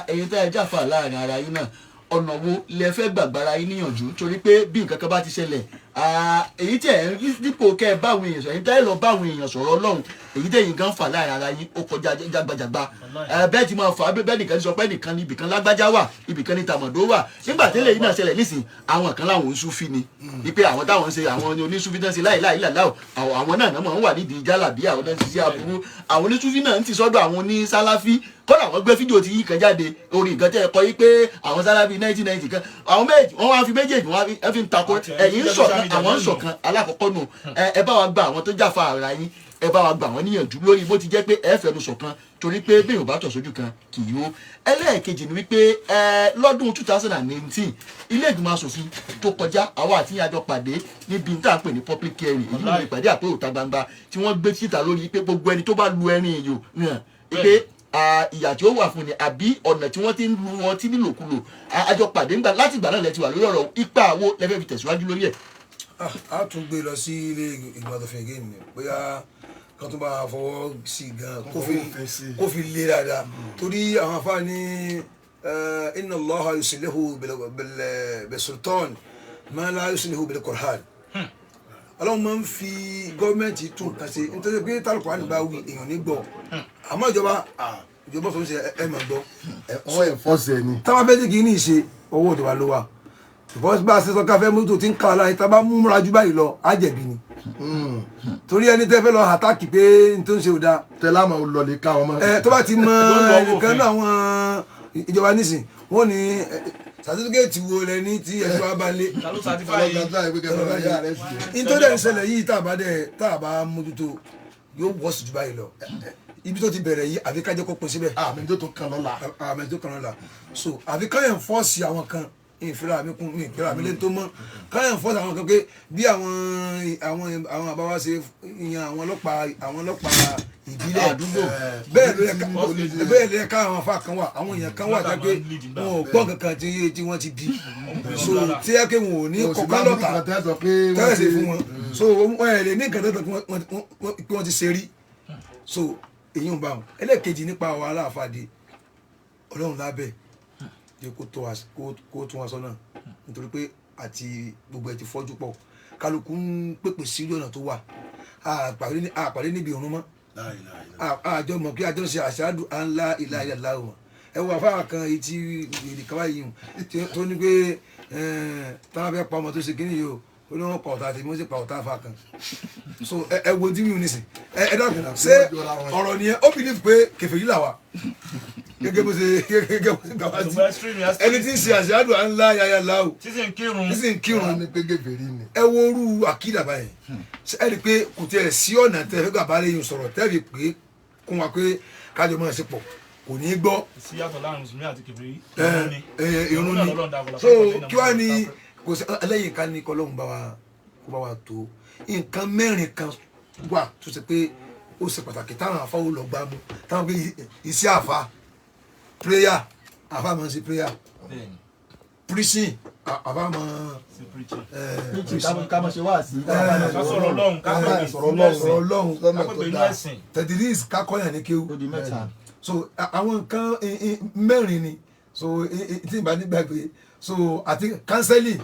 ẹ̀yin tá ẹ jáfa láàrin ara yín náà, ọ̀nà wo lẹ fẹ́ gbàgbára yín níyànjú? Torí pé bí nǹkan kan bá ti ṣẹlẹ̀, èyí tẹ̀ ẹ́ dípò kẹ́ ẹ báwọn èèyàn sọ̀rọ̀, èyí tẹ́ ẹ lọ báwọn èèyàn sọ̀rọ̀ Ọlọ́run, èyí tẹ̀ yín gan fà láàrin ara yín ó kọjá jágbajàgba. Bẹ́ẹ̀ ti máa fà á, bẹ́ẹ̀ nìkan sọ pé nìkan ni ibìkan lágbájá wà, ibìkan ni tàmọ̀dó wà. Nígbà tẹ́lẹ̀ yìí náà ṣẹlẹ̀ nísìn, àwọn kan láwọn ń súfì ni wípé àwọn táwọn ń ṣe àwọn onísúfì náà ṣe láìláì làláò, àwọn náà náà wà nídìí jálàbí, àwọn náà ń ṣiṣẹ́ aburú, àwọn onísúfì náà ń ti sọ́dọ̀ àwọn onísálàfí. Kọ́dà wọ́n gbé fídíò tí yìí kan jáde orí nǹkan tẹ́ ẹ kọ yìí pé àwọn sálábì 1990 kan, àwọn méjì wọ́n wá fi méjèèjì wọ́n fi ń takò ẹ̀yìn ń ṣọ̀kan, àwọn ń ṣọ̀kan. Alákọ̀ọ́kọ́ nù, ẹ bá wa gba àwọn tó jáfa ara yín, ẹ bá wa gbà wọ́n níyànjú lórí bó ti jẹ́ pé ẹ fẹnu ṣọ̀kan, torí pé bí Yorùbá tọ̀ sójú kan kì í yó. Ẹlẹ́ẹ̀kejì ni wípé lọ́dún 2019 ilé ìgbìmọ̀ asòfin tó kọjá, àwa àti àjọ pàdé níbi tá à ń pè ní public hearing, èyí ni ìpàdé àpérò ìta gbangba tí wọ́n gbé síta lórí pé gbogbo ẹni tó bá lu ẹrin èèyàn náà pé ìyà tí ó wà fún ni àbí ọ̀nà tí wọ́n ti ń lu ọtí nílòkulò. Àjọ pàdé ńgbà láti ìgbà náà lẹ ti wà lórí ọ̀rọ̀ ipa wo lẹ fẹ́ fi tẹ̀síwájú lórí ẹ̀. A tún gbé lọ sí ilé ìgbìmọ̀ asòfin again ni, bóyá kan tó bá fọwọ́ sí gan kó fi lé dáadáa, torí àwọn afá ní inna Allaha yuslihu bil-sultan ma la yuslihu bil-Qur'an. Ọlọ́run máa ń fi gọ́ọ̀mẹ̀ntì tún nǹkan ṣe nítorí pé tálùkù ní bá wí èèyàn ní gbọ́, àmọ́ ìjọba tó ń ṣe ẹ máa gbọ́. Wọ́n ẹ̀ fọ́ọ̀sì ẹ̀ ni. Táwa fẹ́ jẹ́ kí ní ìṣe owó ìjọba ló wà, because bá a ṣe sọ ká fẹ́ mọ́tò tí ń kà láyé, tá a bá múra jù báyìí lọ á jẹ̀bi ni, torí ẹni tẹ́ fẹ́ lọ àtàkì pé n tó ń ṣe ò dáa. Tẹ́lá máa lọ lè ká ọmọ. Ẹ tó bá ti mọ ẹnìkan náà àwọn ìjọba nísìn wọ́n ní sàtífíkẹ́ẹ̀tì wo lẹ ní tí ẹ tó bá lé. Nítorí ẹ̀ ń ṣẹlẹ̀ yìí, tá a bá mójútó yóò wọ́ sí jù báyìí lọ. Ibi tó ti bẹ̀rẹ̀ yìí àfi ká jẹ́ kó pin síbẹ̀. Àmì tó kàn lọ́la. Àmì tó kàn lọ́la. So àfi ká yẹn fọ́ọ̀sì àwọn kan ìfira mi kún ìfira mi lé tó mọ́, ká yẹn fọ́ọ̀sì àwọn kan pé bí àwọn àbáwá ṣe yan àwọn ọlọ́pàá ìbílẹ̀ àdúgbò bẹ́ẹ̀ ló yẹ ká àwọn afa kan wà, àwọn èèyàn kan wà jẹ́ pé wọn ò gbọ́ kankan tí wọ́n ti bí, so tí yẹ kí wọn ò ní kọ̀ọ̀kan lọ́ta tẹ́lẹ̀ fún wọn, so wọn ẹ̀ lè ní nǹkan tẹ́tọ̀ pé wọ́n ti ṣe rí. So èyí ń bá wọn. Ẹlẹ́ẹ̀kejì nípa àwọn aláàfáàdé, Ọlọ́run lábẹ́ jẹ́ kó tún wa sọ́nà, nítorí pé àti gbogbo ẹ̀ ti fọ́jú pọ̀, kálukú ń pèpè sí ọ̀nà tó wà. Àpàdé níbi ìrun mọ́, àjọ mọ̀ pé àjọ ṣe àṣàdù ńlá ìlà ìlà láwọn. Ẹ wo àfáà kan èyí tí ìrì kan báyìí tó ní pé táwọn fẹ́ pa ọmọ tó ṣe kíní yìí o, ó ní wọ́n pa ọ̀tá tèmi, wọ́n sì pa ọ̀tá àfáà kan. So ẹ wo tí mi ò ní sìn ẹ dákun ṣé ọ̀rọ̀ nìyẹn? Ó bìlíf pé kèfèrí là wà gẹ́gẹ́ bó ṣe gbà wá sí ẹni tí ń ṣe àṣàdù ńlá yàyà láwù tí sì ń kírun. Ẹ wo orú àkídà báyìí, ẹ rí i pé kò tiẹ̀ sí ọ̀nà tẹ́ fẹ́ gbà bá lẹ́yìn sọ̀rọ̀ tẹ́ fi pé kún wa pé kájọ máa ṣe pọ̀, kò ní í gbọ́. Sí yàtọ̀ láàrin mùsùlùmí àti kèfèrí. Irun ni. So kí wàá ní kò sí ẹlẹ́yìn ká ní kọ́lọ́hún bá wa kó bá wa tó nǹkan mẹ́rin kan wà tó ṣe pé ó ṣe pàtàkì táwọn àfáwò lọ gbá mú, táwọn pé iṣẹ́ àfa prayer, àfa máa ń ṣe prayer, preaching, àfa máa ká máa ṣe wáàsí, ká sọ̀rọ̀ Ọlọ́run, ká sọ̀rọ̀ Ọlọ́run, tẹ̀dírísì ká kọ́yàn ní kéwú. So àwọn nǹkan mẹ́rin ni. So tí ìbá nígbàgbé, so àti counseling.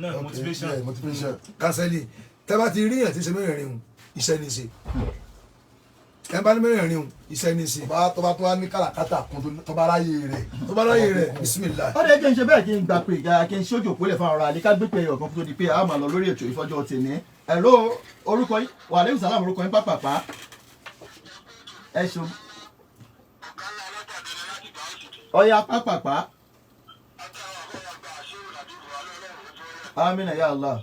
Náà Okay, motivation. yeah, motivation. Counseling. Tẹ́ bá ti rí yàn tí ń ṣe mẹ́rẹ̀ẹ̀rin o, iṣẹ́ ní í ṣe. Ẹ bá ní mẹ́rẹ̀ẹ̀rin o, iṣẹ́ ní í ṣe. Tó bá tó wá ní kàràkátà kún, tó bá ráyè rẹ̀. Tó bá ráyè rẹ̀, bismillah. Ó dẹ́ jẹ́ ń ṣe bẹ́ẹ̀ kí n gbà pé ìgbà kí n ṣojú òpólẹ̀ fún ara àlè ká gbé pé ọ̀kan tó di pé a máa lọ lórí ètò ìfọ́jọ́ tèmi. Hello, orúkọ yín? Wa aleykum salam. Orúkọ yín pápápá. Ẹ ṣeun. Ọya, pápápá. Amina ya Allah.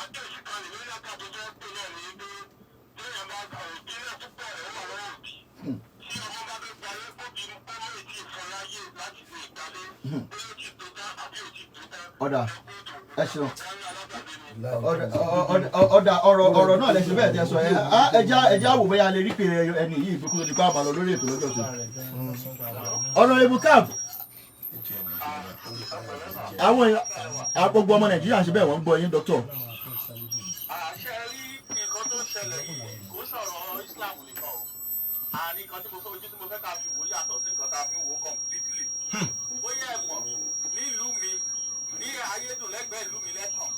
Àkíyèsí kan nìyí lọ́kàn tó fẹ́ pè náà ní pé téèyàn bá òbí náà púpọ̀ rẹ̀ wà lọ́wọ́ òbí. Tí ọmọ bá fẹ́ gbalé, kó bí kó mú ètí ìfún láyè láti lè gbalé. Bóyá ó ti tó tán àbí ò ti tó tán. Ọ̀dà, ẹ ṣeun. Kárí alábàdé ni. Ọ̀dà, ọ̀rọ̀ náà lẹ́sẹ̀ bẹ́ẹ̀ tẹ́ sọ ẹ. Ẹja wò bóyá a lè rí pé ẹni yìí ìbùkún tó di pa àmàlọ lórí ètò lọ́jọ́ tó. Honorable Cap, àwọn èèyàn, gbogbo ọmọ Nàìjíríà ń ṣe bẹ́ẹ̀, wọ́n ń gbọ́ yín, dókítà. Àṣẹ rí nǹkan tó ń ṣẹlẹ̀ yìí, kò sọ̀rọ̀ Islam nìkan o. Àní nǹkan tí mo fẹ́, ojú tí mo fẹ́ ká fi wò yàtọ̀ sí nǹkan tá a fi ń wò completely. Bóyá ẹ mọ̀, nílùú mi ní Ayédùn, lẹ́gbẹ̀ẹ́ ìlú mi lẹ́tàn,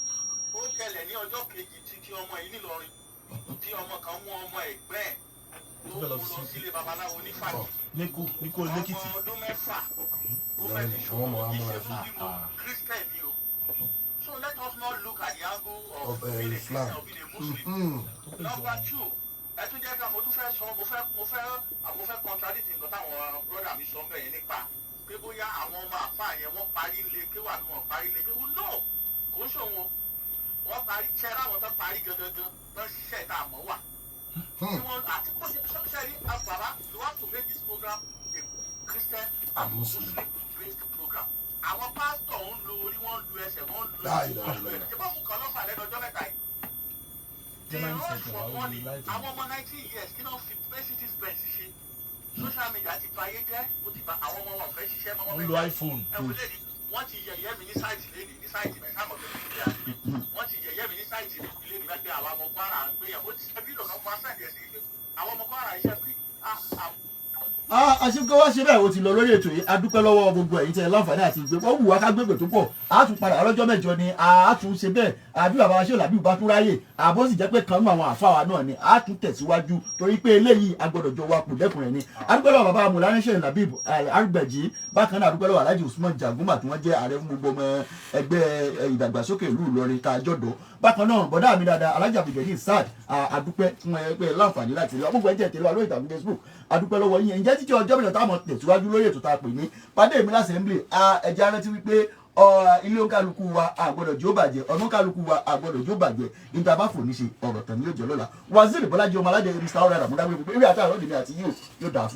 ó ṣẹlẹ̀ ní ọjọ́ kejì tí ọmọ yìí nílọrin, tí ọmọ kan mú ọmọ ẹ̀gbẹ́ ẹ̀ tó mú lọ sílé babaláwo ní Fàkì. Níkò lẹ́kìtì. Ọmọ ọdún 6 ó fẹ́ fi Àwọn ọmọ ṣòwò wa múra iṣẹ́ sí. fún mímu Christian ni o. So let us not look at the angle of Of, being a Islam. Christian or being a Muslim. Number two, ẹ tún jẹ́ ká mo tún fẹ́ sọ, mo fẹ́ contradict nǹkan táwọn brother mi sọ ń bẹ̀ yẹn nípa pé bóyá àwọn ọmọ àfáà yẹn, wọ́n parí ilé kéwà bí wọ́n parí ilé kéwà. No, kò ń ṣòwò wọ́n parí. Ṣẹ́ láwọn tó parí gangan tó ń ṣiṣẹ́ ìta àmọ́ wà tí wọ́n àti kó ṣe ṣe rí. Bàbá, you have to make this program a Christian And Muslim. Muslim based program. Àwọn pásítọ̀ ń lo orí, wọ́n ń lu ẹsẹ̀, wọ́n ń lu La ilaha illallah. ṣé bọ́ọ̀mù kan lọ́fà lẹ́nu ọjọ́ 3 yìí? The rush for money. Àwọn ọmọ 19 years, kí náà fi Mercedes Benz ṣe? Social media ti ba ayé jẹ́, ó ti ba àwọn ọmọ wọn fẹ́ ṣiṣẹ́ mọ́. Wọ́n lo iPhone. Ẹ wò lẹ́ni, wọ́n ti yẹ̀yẹ́ mi ní site lẹ́ni, ní site mi sáà mọ̀ pé Nàìjíríà ni. Wọ́n ti yẹ̀yẹ́ mi ní site mi lẹ́ni bá pé àwọn ọmọ Kwara ń gbé yẹn. Ó ti ṣe fídíò kan fún asẹ́ǹdì ẹ̀ sí pé àwọn ọmọ Kwara iṣẹ́ pé Àṣìkò wá ṣe bẹ́ẹ̀, o ti lọ lórí ètò yìí. A dúpẹ́ lọ́wọ́ gbogbo ẹ̀yin tẹ́ ẹ láǹfààní àti ìgbé. Wọ́n wù wá ká gbégbè tó pọ̀, a tún padà lọ́jọ́ 8 ni a tún ṣe bẹ́ẹ̀. Àbí bàbá wa ṣé làbí ìbá tún ráyè, àbó sì jẹ́ pé kan nínú àwọn àfa wa náà ni a tún tẹ̀síwájú, torí pé eléyìí a gbọ́dọ̀ jọ wa kù dẹ́kun rẹ̀ ni. A dúpẹ́ lọ́wọ́ bàbá Mùlánṣẹ́ Labib Arúgbẹ̀jì. Bákan náà, a dúpẹ́ lọ́wọ́ Alhaji Usman Jaguma, tí wọ́n jẹ́ ààrẹ fún gbogbo ọmọ ẹgbẹ́ ìdàgbàsókè ìlú Ìlọrin tá a jọ̀dọ̀. Bákan náà, bọ̀dá mi dáadáa, Alhaji Abdulgani Saad, a dúpẹ́ fún ẹgbẹ́ láǹfààní láti rí gbogbo ẹ̀jẹ̀ tẹ̀lé wa lórí ìtàkùn Facebook. A dúpẹ́ lọ́wọ́ yín. Ǹjẹ́ títí ọjọ́ mẹ́jọ táwọn tẹ̀síwájú lórí ètò tá a pè ní Pàdé Mi l'Assembly, ẹ̀jẹ̀ arántí wípé ilé oníkálukú wa àgbọ́dọ̀ jó bàjẹ́, ọ̀nà oníkálukú wa àgbọ́dọ̀ jó bàjẹ́. Níta bá fò ní ṣe ọ̀rọ̀ tán ni yóò jẹ́ lọ́la. Waziri Bọ́lájí ọmọ aládé, Mr. Ọ̀rẹ́ àmúdáwé, gbogbo eré àtàrà òdìmí àti yóò dáa fún.